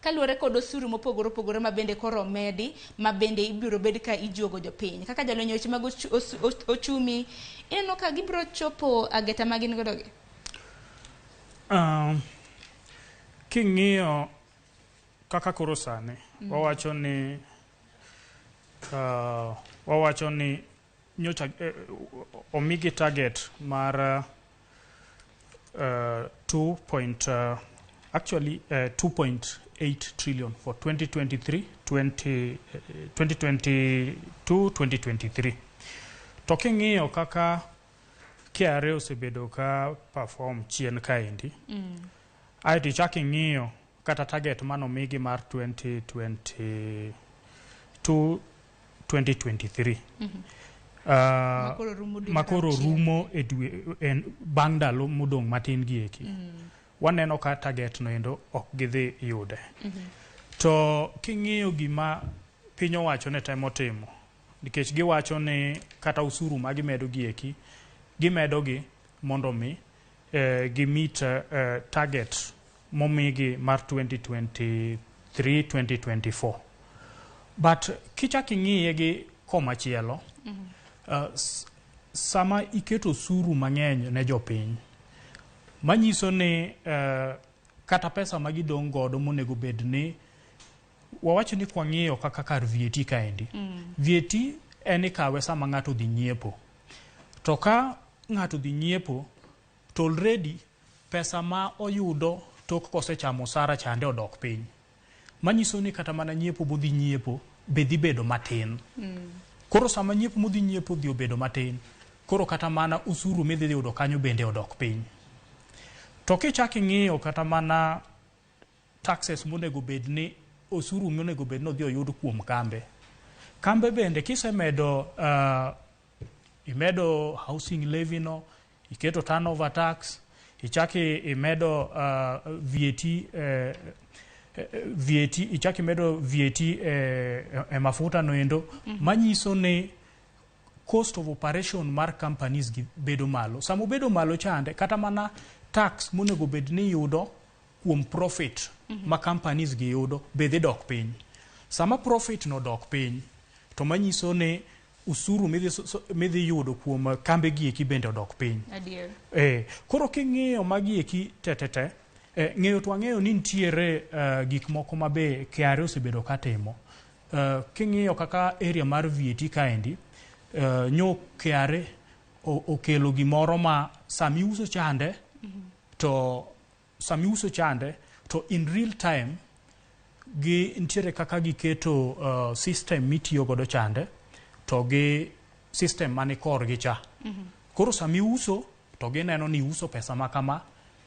kaluwore kod osuru mopogore opogore ma bende koro omedi ma bende ibiro bed ka ijuogo jopiny. Kaka jalony e weche mag ochumi, ineno ka gibiro chopo ageta ma gin godo gi? King'iyo kaka koro sani, wawacho ni nyocha omigi target mar 2 point, actually 2.8 trillion for 2023 20, 2022 2023. To king'iyo kaka KRA osebedo ka perform chien kaendi, aeto ichak ing'iyo kata target manomigi mar 2022 2023, Makoro rumo dwe mar makoro auchiel. Rumo e dwe en bang' ndalo modong' matin gi eki, waneno ka target no endo ok gidhi yude. To king'iyo gima piny owacho ne temo timo, nikech giwacho ni kata osuru ma gimedo gi eki, gimedo gi mondo mi gi meet target momigi mar 2023 2024. But kichak ing'iye gi komachielo, sama iketo osuru mang'eny ne jopiny, manyiso ni kata pesa ma gidong' godo monego bed ni wawach ni kwang'iyo kaka kar VAT kaendi. VAT en ikawe sama ng'ato odhi nyiepo. To ka ng'ato odhi nyiepo, to already pesa ma oyudo tok kosechamo osara chande odok piny. Manyiso ni kata mana nyiepo modhi nyiepo be dhi bedo matin. Koro sama nyiepo modhi nyiepo dhi obedo matin, koro kata mana usuru midhi yudo kanyo bende odok piny. To kichak ing'iyo kata mana taxes monego bed ni osuru monego bed ni odhi oyud kuom kambe. Kambe bende kisemedo imedo housing levy no, iketo turnover tax, ichak imedo VAT, VAT ichak imedo VAT e mafuta no endo, manyiso ni cost of operation mar companies gi bedo malo. Sama obedo malo chande, kata mana tax monego bed ni yudo kuom profit ma companies gi yudo be dhi dok piny. Sama profit no dok piny, to manyiso ni usuru midhi yudo kuom kambe gi eki bende odok piny. Adier. Koro king'iyo magi eki te te te, ng'eyo to wang'eyo ni nitiere gik moko ma be KRA osebedo ka timo. King'iyo kaka area mar VAT kaendi, nyo KRA okelo gimoro ma sami uso chande, to sami uso chande to in real time gi nitiere kaka giketo system mitiyo godo chande to gi system mani korgi cha. Koro sami uso to gineno ni uso pesa ma kama.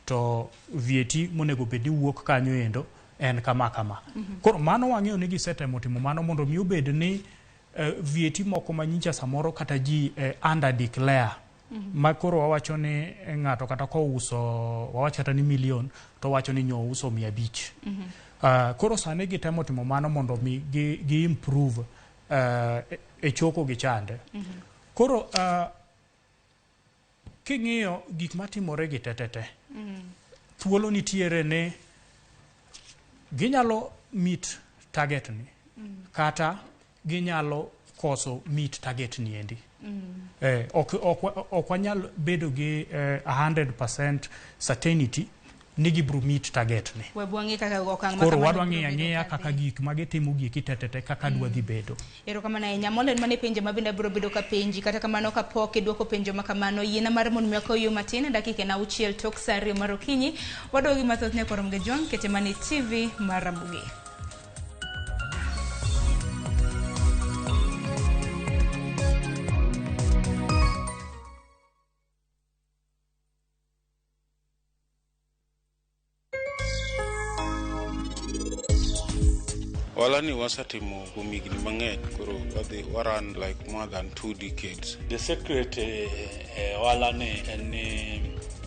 To VAT monego bed ni wuok kanyo endo en kama kama. Koro mano wang'eyo ni gisetemo timo mano mondo mi obed ni VAT moko manyicha samoro kata ji under declare ma koro wawacho ni ng'ato kata kouso, wawach kata ni milion, to wacho ni nyouso 500. Koro sani gitemo timo mano mondo mi gi improve e choko gi chande. Koro king'iyo gik matimore gi tetete, thuolo nitiere ni ginyalo meet target ni kata ginyalo koso meet target ni endi. Ok wanyal bedo gi 100% certainty ni gibiro meet target ni. We wang'i kaka okang' ma Koro kamano wadwa biro ng'iyo bedo ang'iya ka kaka dhi. Gik ma gitimo gieki tetete kaka dwa dhi bedo. Erokamano ahinya. Molen mane penjo ma bende abiro bedo ka penji. Kata kamano kapok idwoko penjo ma kamano, yiena mar mondo mi akaw yo matin, dakika en 6 tok sa 2 mar okinyi. Waduogi mathoth ne korom gi Jwang', kete mane TV mar Ramogi. Ohala ni wasetimo kuom higni mang'eny, koro wadhi waran like more than 2 decades. The secret ohala ni en ni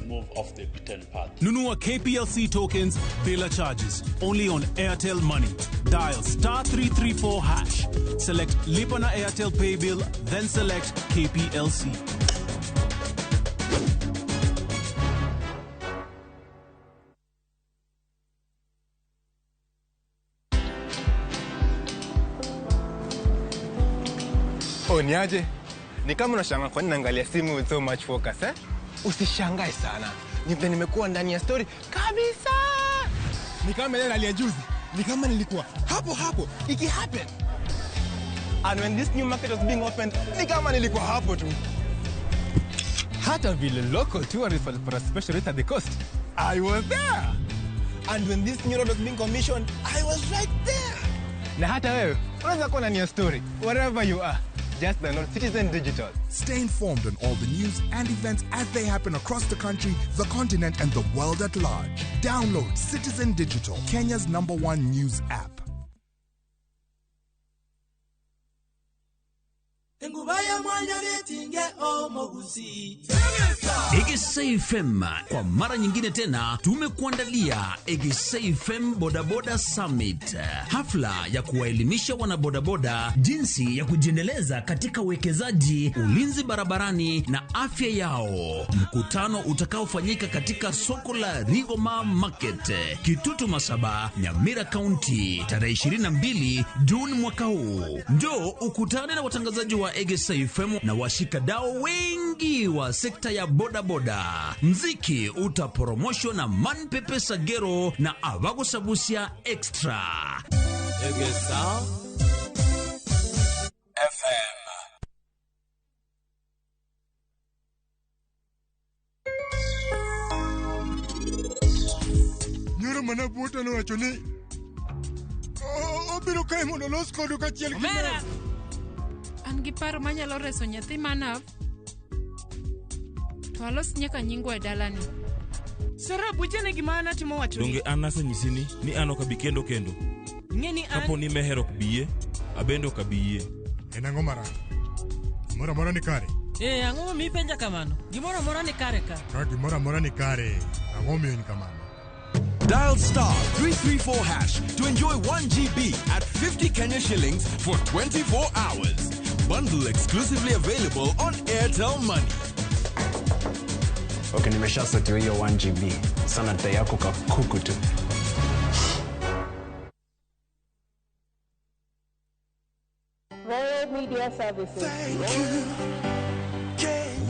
move off the beaten path. Nunua KPLC tokens bila charges only on Airtel Money. Dial *334#. Select Lipa na Airtel Pay Bill, then select KPLC. Oh, niaje? Ni kama unashangaa kwa nini naangalia simu with so much focus, eh? Usishangae sana. Ni vile nimekuwa ndani ya story kabisa. Ni kama ile hali ya juzi. Ni kama nilikuwa hapo hapo iki happen. And when this new market was being opened, ni kama nilikuwa hapo tu. Hata vile local tourists walipata special rate at the coast, I was there. And when this new road was being commissioned, I was right there. Na hata wewe unaweza kuwa ndani ya story wherever you are. Just download Citizen Digital. Stay informed on all the news and events as they happen across the country, the continent, and the world at large. Download Citizen Digital, Kenya's number one news app. Enguba ya mwanya getinge omogusi. Egesa FM kwa mara nyingine tena tumekuandalia Egesa FM Bodaboda Summit, hafla ya kuwaelimisha wanabodaboda jinsi ya kujiendeleza katika uwekezaji, ulinzi barabarani na afya yao. Mkutano utakaofanyika katika soko la Rigoma Market, Kitutu Masaba, Nyamira County, tarehe 22 Juni mwaka huu. Njoo ukutane na watangazaji wa Egesa FM na washikadau wengi wa sekta ya bodaboda. Mziki utaporomoshwa na Manpepe Sagero na Avago Sabusia Extra. Egesa FM. Nyoro mana buota nowacho ni obiro kae mondo olos kodu kachiel gi Omera! An gi paro manyalo reso nyathi manav to alos nyaka nyingwa e dalani. Sara, buchane gima an atimo wacho ni. Donge an asenyisi ni an ok abi kendo kendo. Ing'e ni an Kapo ni Meher ok bi yie, abende ok abi yie. En ang'o marach? Gimoro amora ni kare? Eh, ang'o momiyo ipenja kamano? Gimoro amora ni kare ka. Ka gimoro amora ni kare, ang'o momiyo in kamano? Dial *334# to enjoy 1 GB at 50 Kenya shillings for 24 hours. Bundle exclusively available on Airtel Money. Okay, nimeshasetiwa hiyo 1 GB. Sana dai yako kakuku tu. Royal Media Services.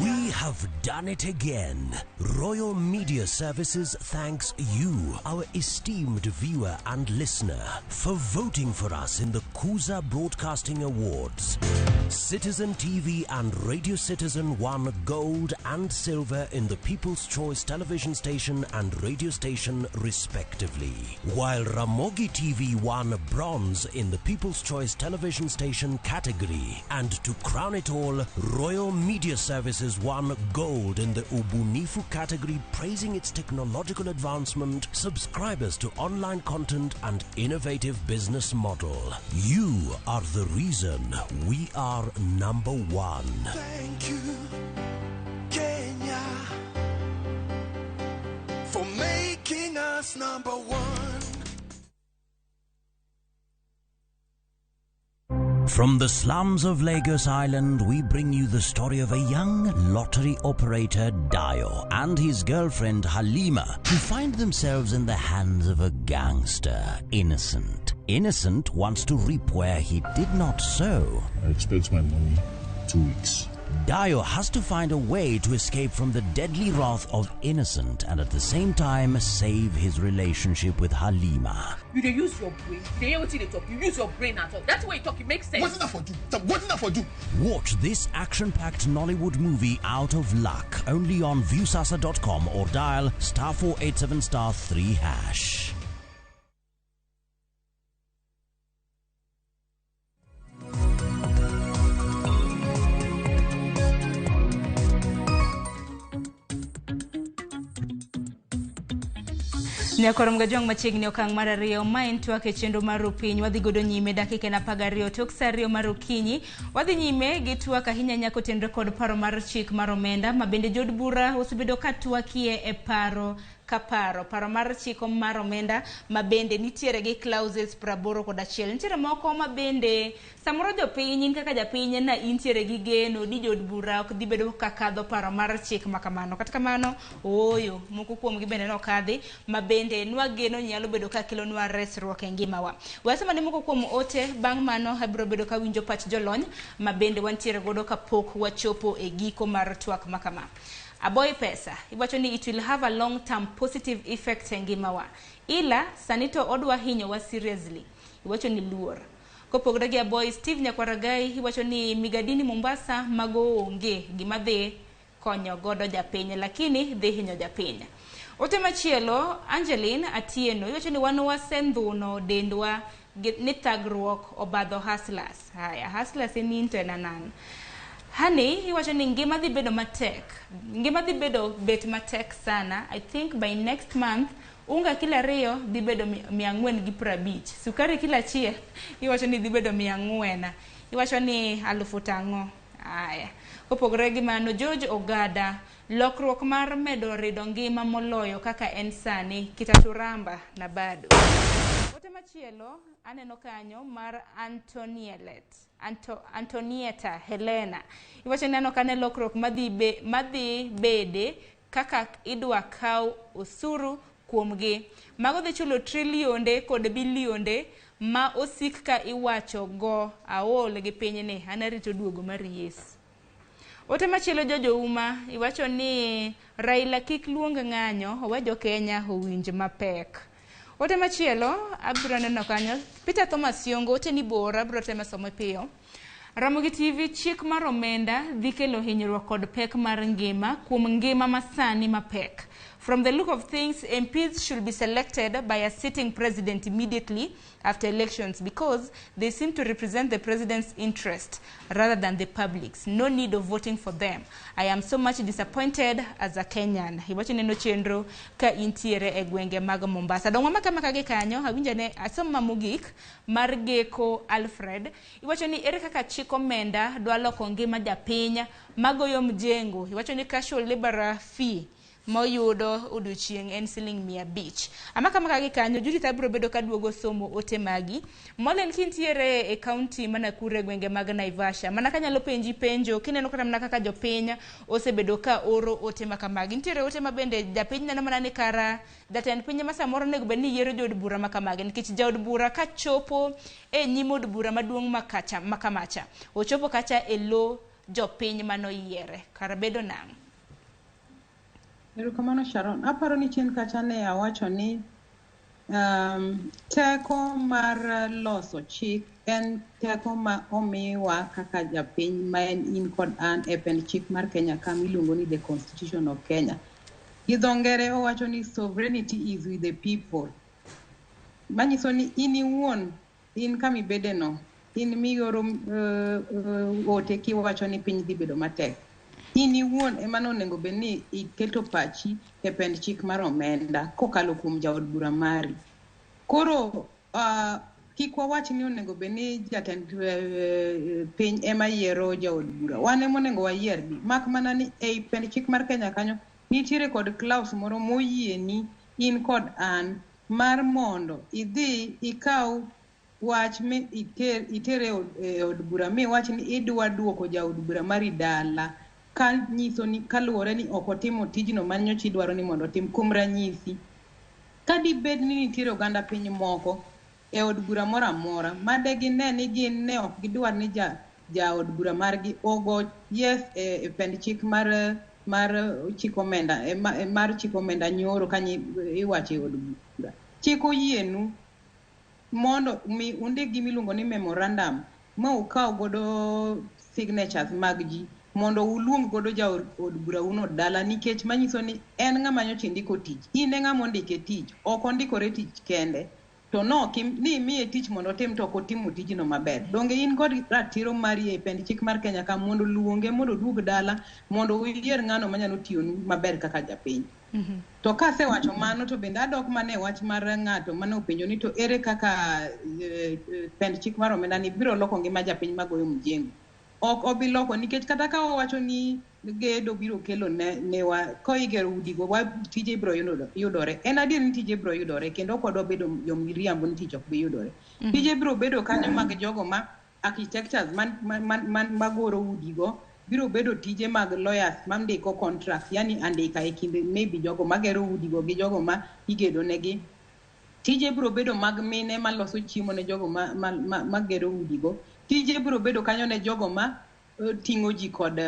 We have done it again. Royal Media Services thanks you, our esteemed viewer and listener, for voting for us in the Kuza Broadcasting Awards. Citizen TV and Radio Citizen won gold and silver in the People's Choice Television Station and Radio Station, respectively, while Ramogi TV won bronze in the People's Choice Television Station category. And to crown it all, Royal Media Services won won gold in the Ubunifu category, praising its technological advancement, subscribers to online content, and innovative business model. You are the reason we are number one. Thank you, Kenya, for making us number one. From the slums of Lagos Island, we bring you the story of a young lottery operator, Dio, and his girlfriend, Halima, who find themselves in the hands of a gangster, Innocent. Innocent wants to reap where he did not sow. I expect my money 2 weeks. Dio has to find a way to escape from the deadly wrath of Innocent and at the same time save his relationship with Halima. You dey use your brain. You dey hear wetin you dey talk. You use your brain at all. That's way you talk, it makes sense. Wetin that for do? Wetin that for do? Watch this action-packed Nollywood movie Out of Luck only on Viusasa.com or dial *487 *3#. Nyakoro mgajwang' machiegni okang' mar ariyo ma en twak e chenro mar Rupiny. Wadhi godo nyime dakika en 12 tok saa 2 mar okinyi. Wadhi nyime gi twak ahinya nyaka otenre kod paro mar chik mar omenda ma bende jood bura osebedo ka twakie e paro ka paro. Paro mar chik mar omenda ma bende nitiere gi clauses 81. Nitiere moko ma bende samoro jopiny in kaka japiny na intiere gi geno ni jood bura ok dhi bedo ka kadho paro mar chik ma kamano. Kata kamano ooyo moko kuomgi bende nokadhi ma bende nwageno nyalo bedo ka kelonwa resruok e ngimawa. Wasema ni moko kuom ote bang' mano abiro bedo ka winjo pach jolony ma bende wantiere godo kapok wachopo e giko mar twak ma kama. Aboy pesa iwacho ni it will have a long term positive effect e ngimawa, ila sani to odwa hinyowa seriously. Iwacho ni luor. Kopogore gi Aboy, Steve Nyakwaragai iwacho ni migadini Mombasa mago onge gima dhi konyo godo japiny, lakini dhi hinyo japiny. Ote machielo Angeline Atieno iwacho ni wan wasendhuno dendwa ni thagruok obadho hustlers. Haya, hustlers en in to en anan. Hani iwacho ni ngima dhi bedo matek. Ngima dhi bedo bet matek sana. I think by next month unga kila ariyo dhi bedo 450. Sukari kila achiel iwacho ni dhi bedo 400. Iwacho ni 5,000. Aya. Kopogore gi mano George Ogada, lokruok mar medo rido ngima moloyo kaka en sani kitaturamba na bado. Ote machielo aneno kanyo mar Antonieta Helena. Iwacho ni aneno kane lokruok madhi bede kaka idwa kaw osuru kuomgi. Mago dhi chulo trilionde kod bilionde ma osik ka iwacho go aol gi pinyni. An arito duogo mar Yesu. Ote machielo Jojo Uma iwacho ni Raila kik luong ng'anyo, owe jo Kenya owinj mapek. Ote machielo abiro neno kanyo Peter Thomas Yongo, ote ni bor abiro temo somo piyo. Ramogi TV, chik mar omenda dhi kelo hinyruok kod pek mar ngima kuom ngima masani mapek. From the look of things, MPs should be selected by a sitting president immediately after elections because they seem to represent the president's interest rather than the public's. No need of voting for them. I am so much disappointed as a Kenyan. Iwacho neno chenro ka intiere e gwenge mag Mombasa. Dongwa makamaka gi kanyo, awinjo ne asoma mogik mar Geko Alfred. Iwacho ni ere kaka chik omenda dwa loko ngima japiny magoyo mjengo. Iwacho ni casual laborer fee moyudo odiochieng' en siling 500. Amakamaka gi kanyo, Judith abiro bedo ka duogo somo ote magi. Molen kintiere e kaunti ma Nakuru e gwenge mag Naivasha. Mana kanyalo penji penjo, kineno kata mana kaka jopiny osebedo ka oro ote makamagi. Nitiere ote ma bende japiny neno mana ni kara jatend piny ma samoro onego bed ni yiero jood bura makamagi, nikech jaod bura kachopo e nyim od bura maduong' makacha makamacha, ochopo kacha e lo jopiny manoyiere. Kara bedo nang'o? Erokamano Sharon. Aparo ni chien kacha ne awacho ni teko mar loso chik en teko ma omiwa kaka japiny ma en in kod an e pend chik mar Kenya kama iluongo ni the Constitution of Kenya. Gi dho ngere owacho ni sovereignty is with the people. Manyiso ni in iwuon, in kama ibede no, in mioro ote kiwacho ni piny dhi bedo matek. In iwuon ema nonego bed ni iketo pachi e pend chik mar omenda kokalo kuom jaod bura mari. Koro kik wawach ni onego bed ni jatend piny ema yiero jaod bura. Wan ema onego wayiergi. Mak mana ni ei pend chik mar Kenya kanyo nitiere kod clause moro moyieni in kod an mar mondo idhi ikaw wach mi iter e od bura miwach ni idwa duoko jaod bura mari dala ka nyiso ni kaluwore ni ok otimo tijno ma nyocha idwaro ni mondo otim. Kuom ranyisi, ka dibed ni nitiere oganda piny moko e od bura moro amora ma de gine ni gin ne ok gidwar ni jaod bura margi ogo yes e pend chik mar chik omenda mar chik omenda nyoro kanyo iwacho e od bura. Chik oyienu mondo mi undik gima iluongo ni memorandum ma ukaw godo signatures mag ji mondo uluong godo jaod bura uno dala, nikech manyiso ni en ng'ama nyocha indiko tich, in e ng'ama ondike tich, ok ondikore tich kende. To no ni imiye tich mondo otim to ok otimo tijno maber. Donge in kod ratiro mari e pend chik mar Kenya ka mondo luonge mondo oduog dala mondo uyier ng'ano manyalo tiyonu maber kaka japiny. To kasewacho mano to bende adok mana e wach mar ng'ato mane openjo ni to ere kaka pend chik mar omenda ni biro loko ngima japiny magoyo mjengo. Ok obi loko nikech kata ka wawacho ni gedo biro kelo newa koigero udigo tije biro yudore. En adier ni tije biro yudore kendo ok wadwa bedo jomiriambo ni tich ok bi yudore. Tije biro bedo kanyo mag jogo ma architectures magoro udigo, biro bedo tije mag lawyers mandiko contracts, yani andika e kind maybe jogo magero udigo gi jogo ma igedo negi. Tije biro bedo mag mine maloso chiemo ne jogo magero udigo. Tije biro bedo kanyo ne jogo ma ting'o ji kod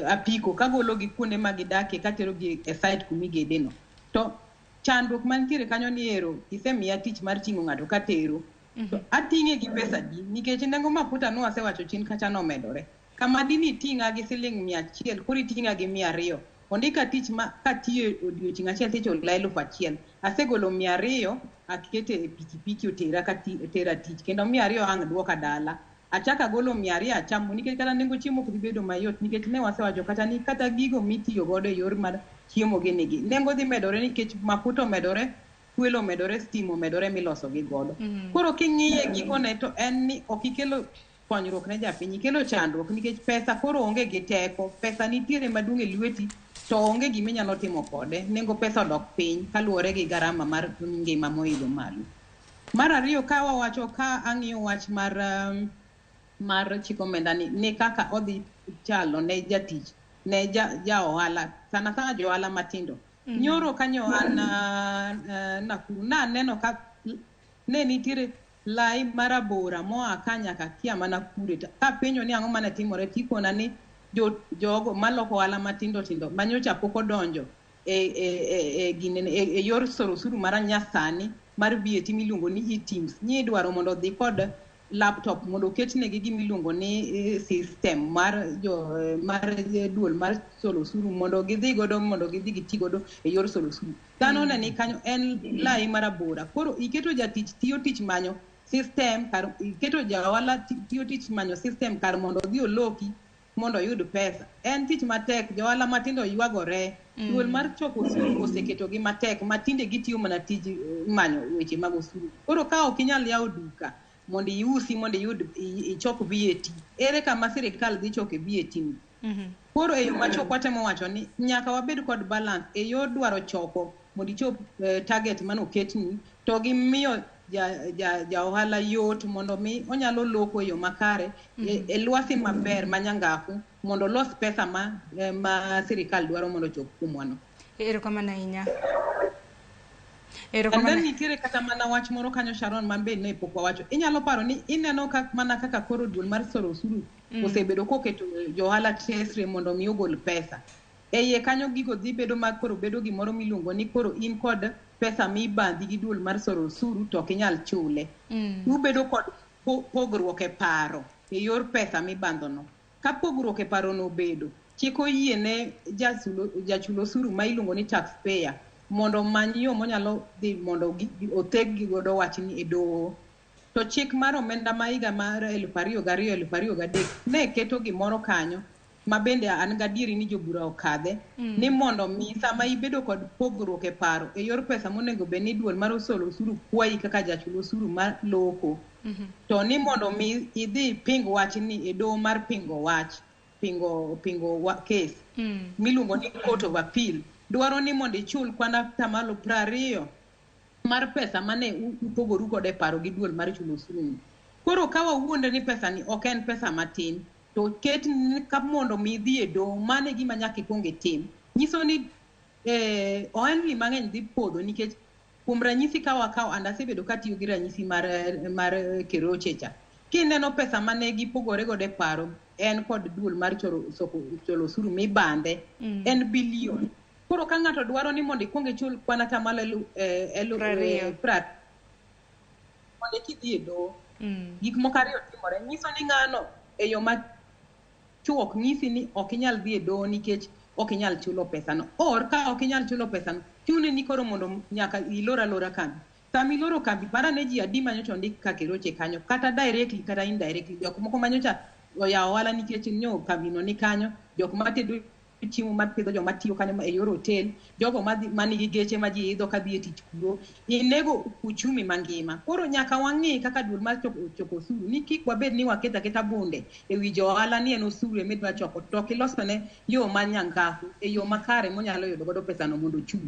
apiko kagologi kuonde ma gidakie katerogi e site kumigedeno. To chandruok mantiere kanyo ni ero isemiya tich mar ting'o ng'ato katero. To ating'e gi pesa di nikech nengo mafuta no asewacho chien kacha nomedore. Kama dini ting'a gi siling 100 koro iting'a gi 200. Ondika tich ma katiyo odiochieng' achiel tichula 1000. Asegolo 200 akete e pikipiki otera tera tich kendo 200 ang' duoka dala. Achako agolo 200 achamo nikech kata nengo chiemo ok dhi bedo mayot nikech ne wasewacho kata ni kata gigo mitiyo godo e yor mar chiemo gini gi nengo dhi medore nikech mafuta omedore, fuel omedore, stima omedore miloso gi godo. Koro king'iye gikone to en ni ok ikelo konyruok ne japiny, ikelo chandruok nikech pesa koro onge gi teko, pesa nitiere maduong' e lweti to onge gima inyalo timo kode, nengo pesa odok piny kaluwore gi garama mar ngima moidho malo. Mar ariyo ka wawacho ka ang'iyo wach mar chik omenda ni kaka odhi chalo ne jatich ne ja ohala sana sana jo ohala matindo. Nyoro kanyo an Nakuru naneno ka ne nitiere lai marabora moa ka nyaka kia mana kure. Kapenjo ni ang'o mane timore tikona ni jogo maloko ohala matindo tindo manyocha pok odonjo e yor soro osuru mar nyasani mar VAT miluongo ni eTIMS ni idwaro mondo odhi kod laptop mondo oketnegi gima iluongo ni system mar duol mar solo osuru mondo gidhi godo mondo gidhi giti godo e yor solo osuru. Dhano ne ni kanyo en lai marabora. Koro iketo jatich tiyo tich manyo system kar iketo ja ohala tiyo tich manyo system kar mondo odhi oloki mondo oyud pesa. En tich matek, jo ohala matindo ywagore. Duol mar choko osuru oseketogi matek ma tinde gitiyo mana tij manyo weche mag osuru. Koro ka ok inyal yawo duka mondo iusi mondo iyud ichok VAT, ere kama sirikal dhi choke VAT ni? Koro e yo machuok watemo wacho ni nyaka wabed kod balance e yor dwaro choko mondo ichop target manoketni to gi miyo ja ohala yot mondo mi onyalo loko e yo makare e lwasi maber manyangafu mondo olos pesa ma sirikal dwaro mondo ochop kuomwano. Erokamano ahinya. And then nitiere kata mana wach moro kanyo Sharon man be ne pok wawacho. Inyalo paro ni ineno mana kaka koro duol mar soro osuru osebedo koketo johala tesre mondo mi ogol pesa. E iye kanyo gigo dhi bedo ma koro bedo gimoro miluongo ni koro in kod pesa mibandhi gi duol mar soro osuru to ok inyal chule. Ubedo kod pogruok e paro e yor pesa mibandhono. Ka pogruok e paro no obedo, chik oyie ne jachul osuru ma iluongo ni taxpayer mondo omany yo monyalo dhi mondo otheg gi godo wachni e doho. To chik mar omenda ma higa mar 2002-2003 ne keto gimoro kanyo ma bende an gadieri ni jobura okadhe ni mondo mi sama ibedo kod pogruok e paro e yor pesa monego bed ni duol mar osolo osuru kwayi kaka jachul osuru mar loko to ni mondo mi idhi iping wachni e doho mar pingo wach pingo pingo wa, case miluongo ni court of appeal dwaro ni mondo ichul kwan atamalo 20 mar pesa mane upogoru godo e paro gi duol mar chulo osuru ni. Koro ka wawuondre ni pesa ni ok en pesa matin to ket ni ka mondo mi idhi e doho mano e gima nyaka ikuong itim. Nyiso ni ohelni mang'eny dhi podho nikech kuom ranyisi ka wakawo and asebedo katiyo gi ranyisi mar Keroche cha. Kineno pesa mane gipogore godo e paro en kod duol mar chulo osuru mibande en bilion. Koro ka ng'ato dwaro ni mondo ikuong ichul kwan atamalo 20. 20 mondo eka idhi e doho. Gik moko ariyo timore. Nyiso ni ng'ano e yo machuok nyisi ni ok inyal dhi e doho nikech ok inyal chulo pesano. Or ka ok inyal chulo pesano, chuni ni koro mondo nyaka ilor alora kambi. Sama iloro kambi, par ane ji adi manyocha ondik ka Keroche kanyo, kata directly kata indirectly. Jok moko manyocha oyawo ohala nikech nyo kambino ni kanyo, jok matedo chiemo mapidho joma tiyo kanyo e yor hotel, jogo manigi geche ma ji idho kadhi e tich kuro, inego uchumi mangima. Koro nyaka wang'i kaka duol mar choko osuru ni kik wabed ni waketo aketa bunde e wi jo ohala ni en osuru ema idwa choko to ok ilosone yo ma nyangafu e yo makare monyalo yudo godo pesano mondo ochul.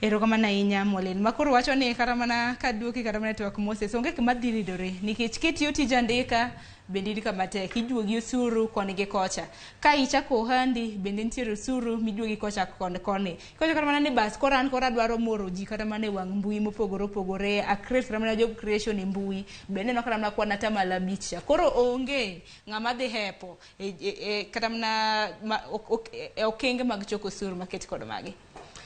Erokamano ahinya Molin. Ma koro wacho ni kata mana kaduoki kata mana e twak Moses onge kuma dhi ridore nikech kitiyo tij andika bende in kama tek ijuogi osuru koni gi kocha. Ka ichako ohandi bende nitiere osuru mijuogi kocha koni koni. Kocha kata mana ni bas koro an koro adwaro moro ji kata mana e wang' mbui mopogore opogore a create kata mana job creation e mbui bende ineno kata mana kwan atamalo 5 cha. Koro onge ng'ama dhi hepo e kata mana e okenge mag choko osuru maket kod magi.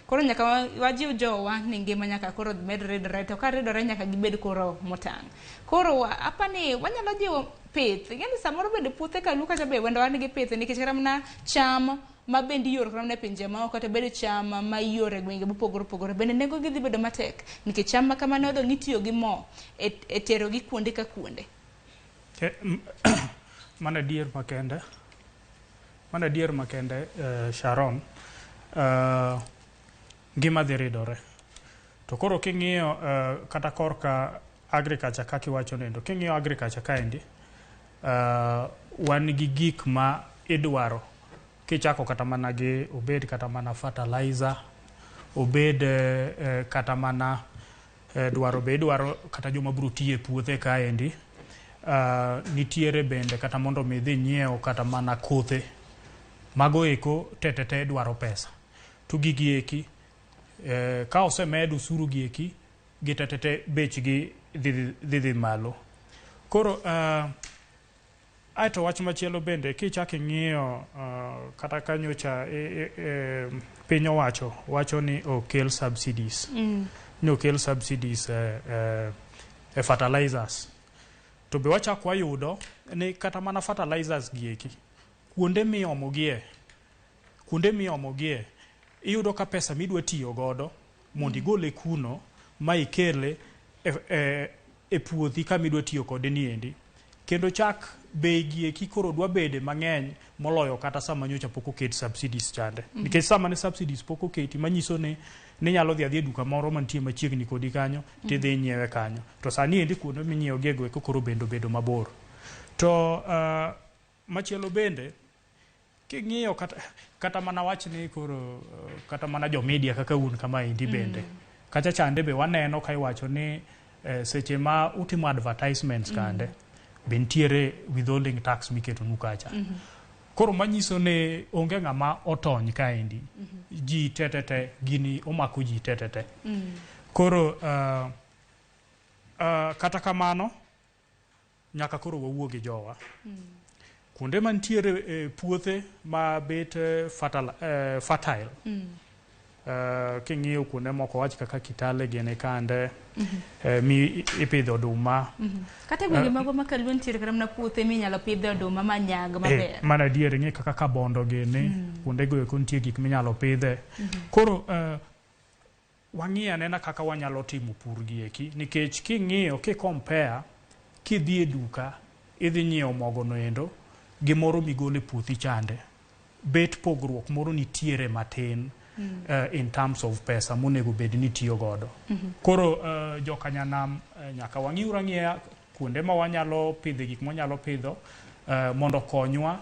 Koro nyaka wajiw jowa ni ngima nyaka koro med ridore to ka ridore nyaka gibed koro motang'. Koro apani wanyalo jiwo pith. Ing'e ni samoro bende puothe kaluo kacha be wendo wan gi pith nikech kata mana cham ma bende ioro kata mana e pinje maoko kata bed cham ma ioro e gwenge mopogore opogore bende nengo gi dhi bedo matek nikech cham ma kamano dong' itiyo gi mo e tero gi kuonde ka kuonde. Mano adier makende. Mano adier makende Sharon. Ngima dhi ridore. To koro king'iyo kata korka agriculture kaka iwacho nendo, king'iyo agriculture kaendi, wan gi gik ma idwaro kichako kata mana gi obed kata mana fertilizer, obed kata mana dwaro be idwaro kata joma biro tiyo e puothe kaendi. Nitiere bende kata mondo mi idhi nyiew kata mana kothe. Mago eko te dwaro pesa. To gigi eki ka osemed osuru gi eki gi te bechgi dhi malo. Koro aeto wach machielo bende kichako ing'iyo kata ka nyocha piny owacho wacho ni okel subsidies. Ni okel subsidies e fertilizers. To be wachako wayudo ni kata mana fertilizers gi eki kuonde miomo gie iyudo ka pesa midwa tiyo godo mondo igole kuno ma ikele e puothi kama idwa tiyo kode niendi. Kendo chak bei gi eki koro dwa bede mang'eny moloyo kata sama nyocha pok oket subsidies chande. Nikech sama ne subsidies pok oketi manyiso ni ninyalo dhi adhiya e duka moro mantie machiegni kodi kanyo tidhi inyiewe kanyo. To sani endi kuonde minyiewo gie go eko koro bende obedo mabor. To machielo bende king'iyo kata mana wach ni koro kata mana jo media kaka un kamaendi bende. Kacha chande be waneno ka iwacho ni seche ma utimo advertisements kande be nitiere withholding tax miketonu kacha. Koro manyiso ni onge ng'ama otony kaendi. Ji te gini omako ji te. Koro kata kamano nyaka koro wawuo gi jowa. Kuonde mantiere puothe ma bet fertile. King'iyo kuonde moko wach kaka Kitale gini kande mi ipidho oduma. Kata gwenge mago ma Kaluo nitiere kata mana puothe minyalo pidhe oduma manyag maber. Mano adier ing'e kaka Kabondo gini kuonde go eko nitie gik minyalo pidhe. Koro wang'i anena kaka wanyalo timo pur gi eki nikech king'iyo ki compare kidhi e duka idhi nyiewo mogo no endo gi moro migolo e puothi chande, bet pogruok moro nitiere matin in terms of pesa monego bed ni tiyo godo. Koro jokanyanam nyaka wang'iuru ang'iya kuonde ma wanyalo pidhe gik mwanyalo pidho mondo okonywa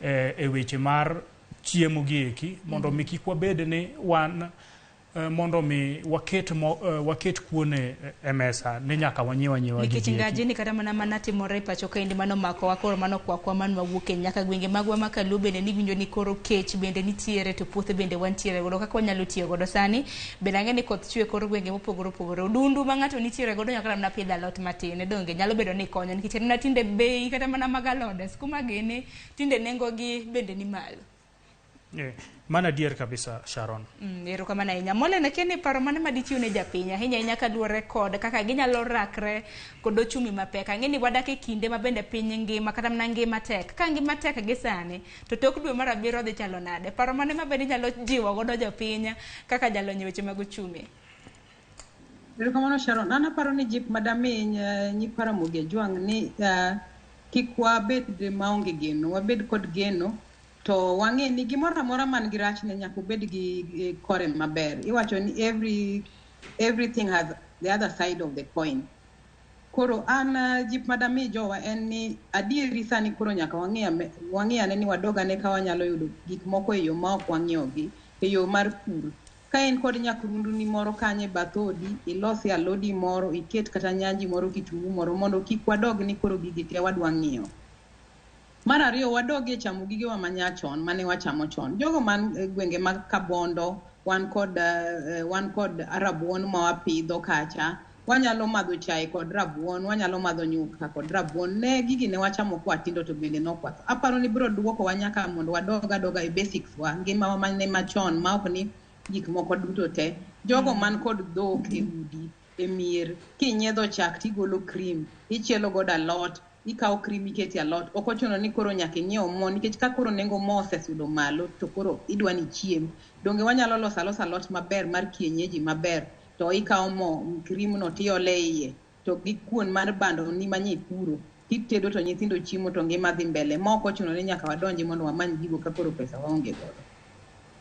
e weche mar chiemo gi eki mondo mi kik wabed ni wan mondo mi waket kuon e mesa ni nyaka wanyiew anyiewa Nikech gigi eki. Ngaje ni kata mana timore e pacho kaendi mano makowa koro mano kwakwa man wawuok e nyaka gwenge magwa ma Kaluo bende niwinjo ni koro kech bende nitiere to puothe bende wantiere godo kaka wanyalo tiyo godo sani bende ang'e ni koth chwe kor gwenge mopogore opogore odundu ma ng'ato nitiere godo nyaka mana pidho alot matin donge nyalo bedo ni konyo nikech en mana tinde bei kata mana mag alode skuma gini tinde nengo gi bende ni malo. Mano adier kabisa, Sharon. Erokamano ahinya. Mollen, akia ni paro mane madichiw ne japiny ahinya ahinya kaluwore kod kaka ginyalo rakre kod ochumi mapek. Ang'e ni wadak e kinde ma bende piny ngima kata mana ngima tek. Ka ngima tek gi sani to tok dwe mar abiriyo dhi chalo nade? Paro mane ma bende inyalo jiwo godo jopiny kaka jalony e weche mag ochumi? Erokamano Sharon. An aparo ni jip madami nyikwa Ramogi Ajwang' ni kik wabed maonge geno, wabed kod geno to wang'e ni gimoro amora man gi rachne nyaka obed gi kore maber. Iwacho ni everything has the other side of the coin. Koro an jip madami jowa en ni adieri sani koro nyaka wang'i ane ni wadog ane ka wanyalo yudo gik moko e yo ma ok wang'iyogi, e yo mar pur. Ka in kod nyakrundu ni moro kanyo e bath odi, ilosi alodi moro, iket kata nyanji moro, kitungu moro, mondo kik wadog ni koro gigi te wadwa ng'iyo. Mar ariyo, wadog e chamo gigewa manyachon mane wachamo chon. Jogo man gwenge mag Kabondo, wan kod rabuon ma wapidho kacha. Wanyalo madho chae kod rabuon, wanyalo madho nyuka kod rabuon. Ne gigi ne wachamo kwa tindo to bende nokwatho. Aparo ni biro duokowa nyaka mondo wadog adoga e basics wa, ngimawa mane machon ma ok ni gik moko duto te. Jogo man kod dhok e udi, e mier, kinyiedho chak tigolo cream, ichielo godo alot, ikawo cream ikete alot. Ok ochuno ni koro nyaka inyiew mo, nikech ka koro nengo mo osesudo malo to koro idwa ni ichiem. Donge wanyalo loso alosa alot maber mar kienyeji maber, to ikawo mo cream no tiole iye, to gi kuon mar bando ni manye ipuro, titedo to nyithindo chiemo to ngima dhi mbele. Ma ok ochuno ni nyaka wadonji mondo wamany gigo ka koro pesa waonge godo.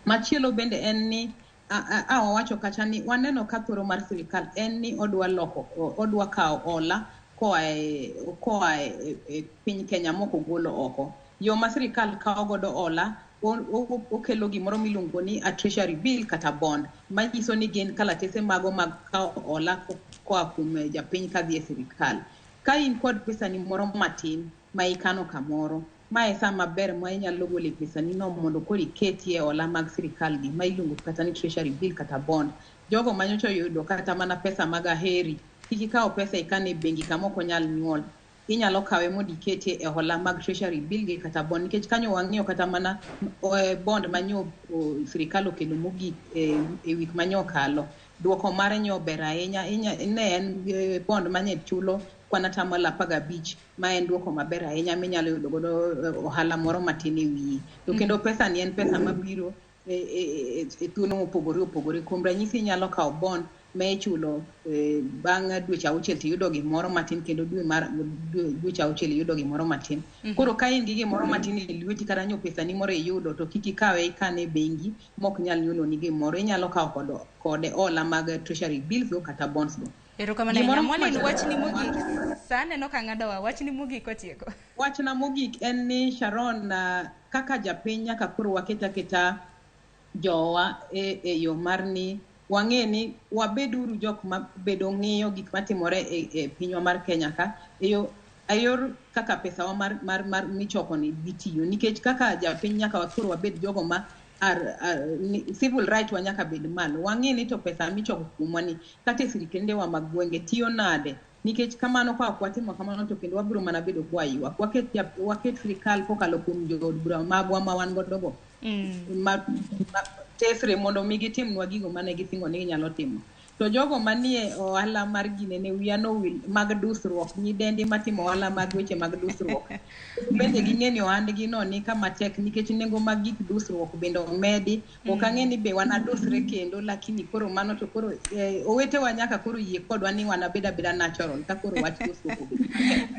Machielo bende en ni wawacho kacha ni waneno ka thoro mar sirikal en ni odwa kawo hola koa e piny Kenya mok ogolo oko. Yo ma sirikal kawo godo hola okelo gimoro miluongo ni a treasury bill kata bond, manyiso ni gin kalatese mago mag kawo hola koa kuom japiny kadhi e sirikal. Ka in kod pesani moro matin ma ikano kamoro, ma e saa maber ma inyalo golo pesani no mondo koro iketie hola mag sirikal gi ma iluongo kata ni treasury bill kata bond. Jogo manyocha oyudo kata mana pesa mag aheri, kik ikaw pesa ikan e bengi kama ok onyal nyuol. Inyalo kawe mondo iketie e hola mag treasury bill gi kata bond, nikech kanyo wang'iyo kata mana bond manyo sirikal okelo mogik e wik manyo okalo. Duoko mare nyo ber ahinya, ne en bond manye chulo kwan atamalo 15, ma en duoko maber ahinya minyalo yudo godo ohala moro matin e wiyi. To kendo pesa ni en pesa mabiro e thuolo mopogore opogore. Kuom ranyisi inyalo kawo bond ma ichulo bang' dweche auchiel tiyudo gimoro matin, kendo dwe mar dweche auchiel iyudo gimoro matin. Koro ka in gi gimoro matin e lweti kata nyo pesani moro iyudo, to kik ikawe ikane e bengi mok nyal nyuoloni gimoro. Inyalo kawo kode hola mag treasury bills go kata bonds go. Erokamano ahinya. Mollen, wachni mogik. Sa aneno ka ng'adowa, wachni mogik otieko. Wachna mogik en ni Sharon, kaka japiny nyaka koro waket aketa jowa e yo mar ni wang'e ni wabed uru jok ma bedo ng'iyo gik matimore e pinywa mar Kenya ka e yor kaka pesawa mar michoko ni dhi tiyo, nikech kaka japiny nyaka koro wabed jogo ma civil right wa nyaka bed malo. Wang'e ni to pesa michoko kuomwa ni kata e sirkendewa mag gwenge tiyo nade, nikech kamano ka ok watimo kamano to kendo wabiro mana bedo kwa ywak. Waket sirikal kokalo kuom jood bura magwa ma wan godo go ma tesre mondo mi gitimnwa gigo mane gisingo ni ginyalo timo. To jogo manie ohala mar ginene wiya nowil mag dusruok, nyidendi matimo ohala mag weche mag dusruok bende ging'e ni ohandgi no ni kama tek, nikech nengo mag gik dusruok bende omedi. Ok ang'e ni be wanadusre kendo, lakini koro mano to koro owetewa nyaka koro yie kodwa ni wanabed abeda natural ka koro wach dusruok obedo.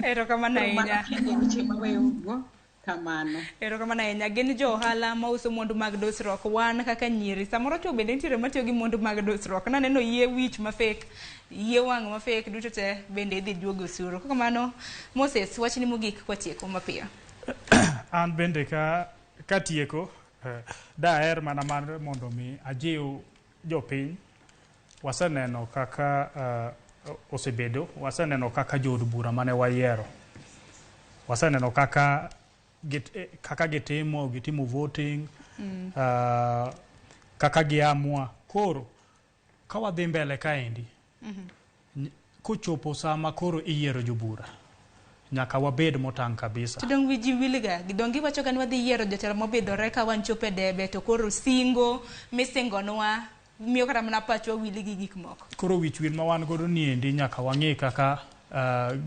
Erokamano ahinya. Weche maweyogo. Kamano. Erokamano ahinya. Gin jo ohala mauso mwandu mag dusruok. Wan kaka nyiri, samoro chwo bende nitiere matiyo gi mwandu mag dusruok. Naneno yie wich ma fake, yie wang' ma fake, duto te bende idhi juog osuru. Kamano, Moses, wachni mogik kwatieko mapiyo. An bende ka katieko, daher mana mar mondo mi ajiw jopiny. Waseneno kaka osebedo, waseneno kaka jood bura mane wayiero, waseneno kaka kaka gitimo voting, kaka giamua. Koro ka wadhi mbele kaendi, kochopo sama koro iyiero jobura, nyaka wabed motang' kabisa. To dong' wiji wilga, dong' giwacho ga ni wadhi yiero jotelo mobidhore ka wanchopo e debe, to koro singo misingonwa miyo kata mana pachwa wil gi gik moko. Koro wich wil ma wan godo niendi nyaka wang'i kaka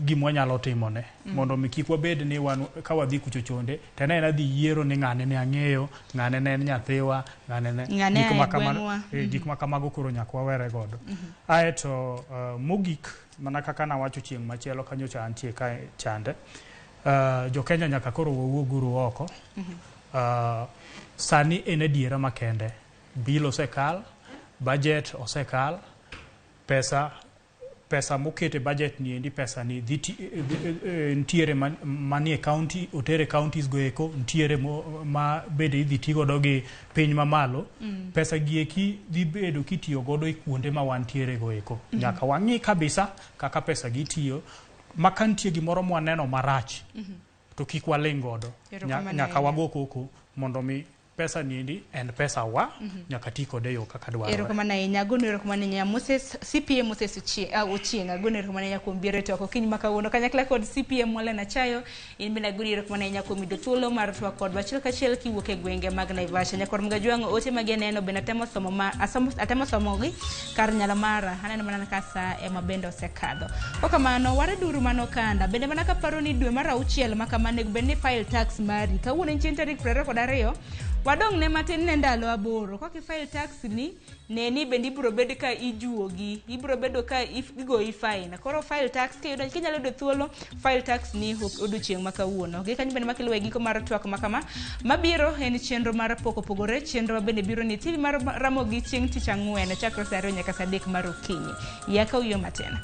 gima wanyalo timone, mondo mi kik wabed ni wan ka wadhi kucho chonde to en adhi yiero ni ng'ane ne ang'eyo, ng'ane ne en nyathiwa, ng'ane ne gik ma kamago koro nyaka wawere godo. Aeto mogik mana kaka nawacho chieng' machielo kanyocha antie ka chande, jo Kenya nyaka koro wawuoguru oko. Sani en adiera makende, bill osekal, budget osekal, pesa mokete budget ni endi, pesa ni dhi ntiere manie county, otere counties go eko, ntiere ma bende idhi ti godo gi piny mamalo. Pesa gi eki dhi bedo kitiyo godo e kuonde ma wantiere go eko. Nyaka wang'i kabisa kaka pesa gi tiyo, ma ka nitie gimoro mwaneno marach, to kik waling' godo. Nyaka wago koko mondo mi pesa niendi en pesa wa, nyaka ti kode yo kaka dwarore. Erokamano ahinya, agono erokamano ahinya Moses, CPA Moses Ochieng', agono erokamano ahinya kuom biro e twak okinyi ma kawuono kanyakla kod CPA Mwalen Achayo. In bende agono erokamano ahinya kuom yudo thuolo mar twak kodwa achiel kachiel kiwuok e gwenge mag Naivasha. Nyakwar Mgajwang', ote magi aneno bende atemo somo ma atemo somogi kar nyalo mara, aneno mana ka sa ema bende osekadho. Kokamano wareduru mano kanda, bende mana kaparo ni dwe mar 6 ma kama onego bed ni file tax mari. Kawuono en chieng' tarik 22, wadong' ne matin ne ndalo 8. Kok i-file tax ni, ne ni bende ibiro bedo ka ijuogi, ibiro bedo ka igoyi fine. Koro file tax kiyudo, kinyalo yudo thuolo, file tax ni odiochieng' ma kawuono. Gi kanyo bende makiluwe giko mar twak ma kama, mabiro en chenro mar pok opogore, chenro ma bende biro ni TV mar Ramogi chieng' tich ang'wen chakre saa 2 nyaka saa 3 mar okinyi. Yaka uyo matin.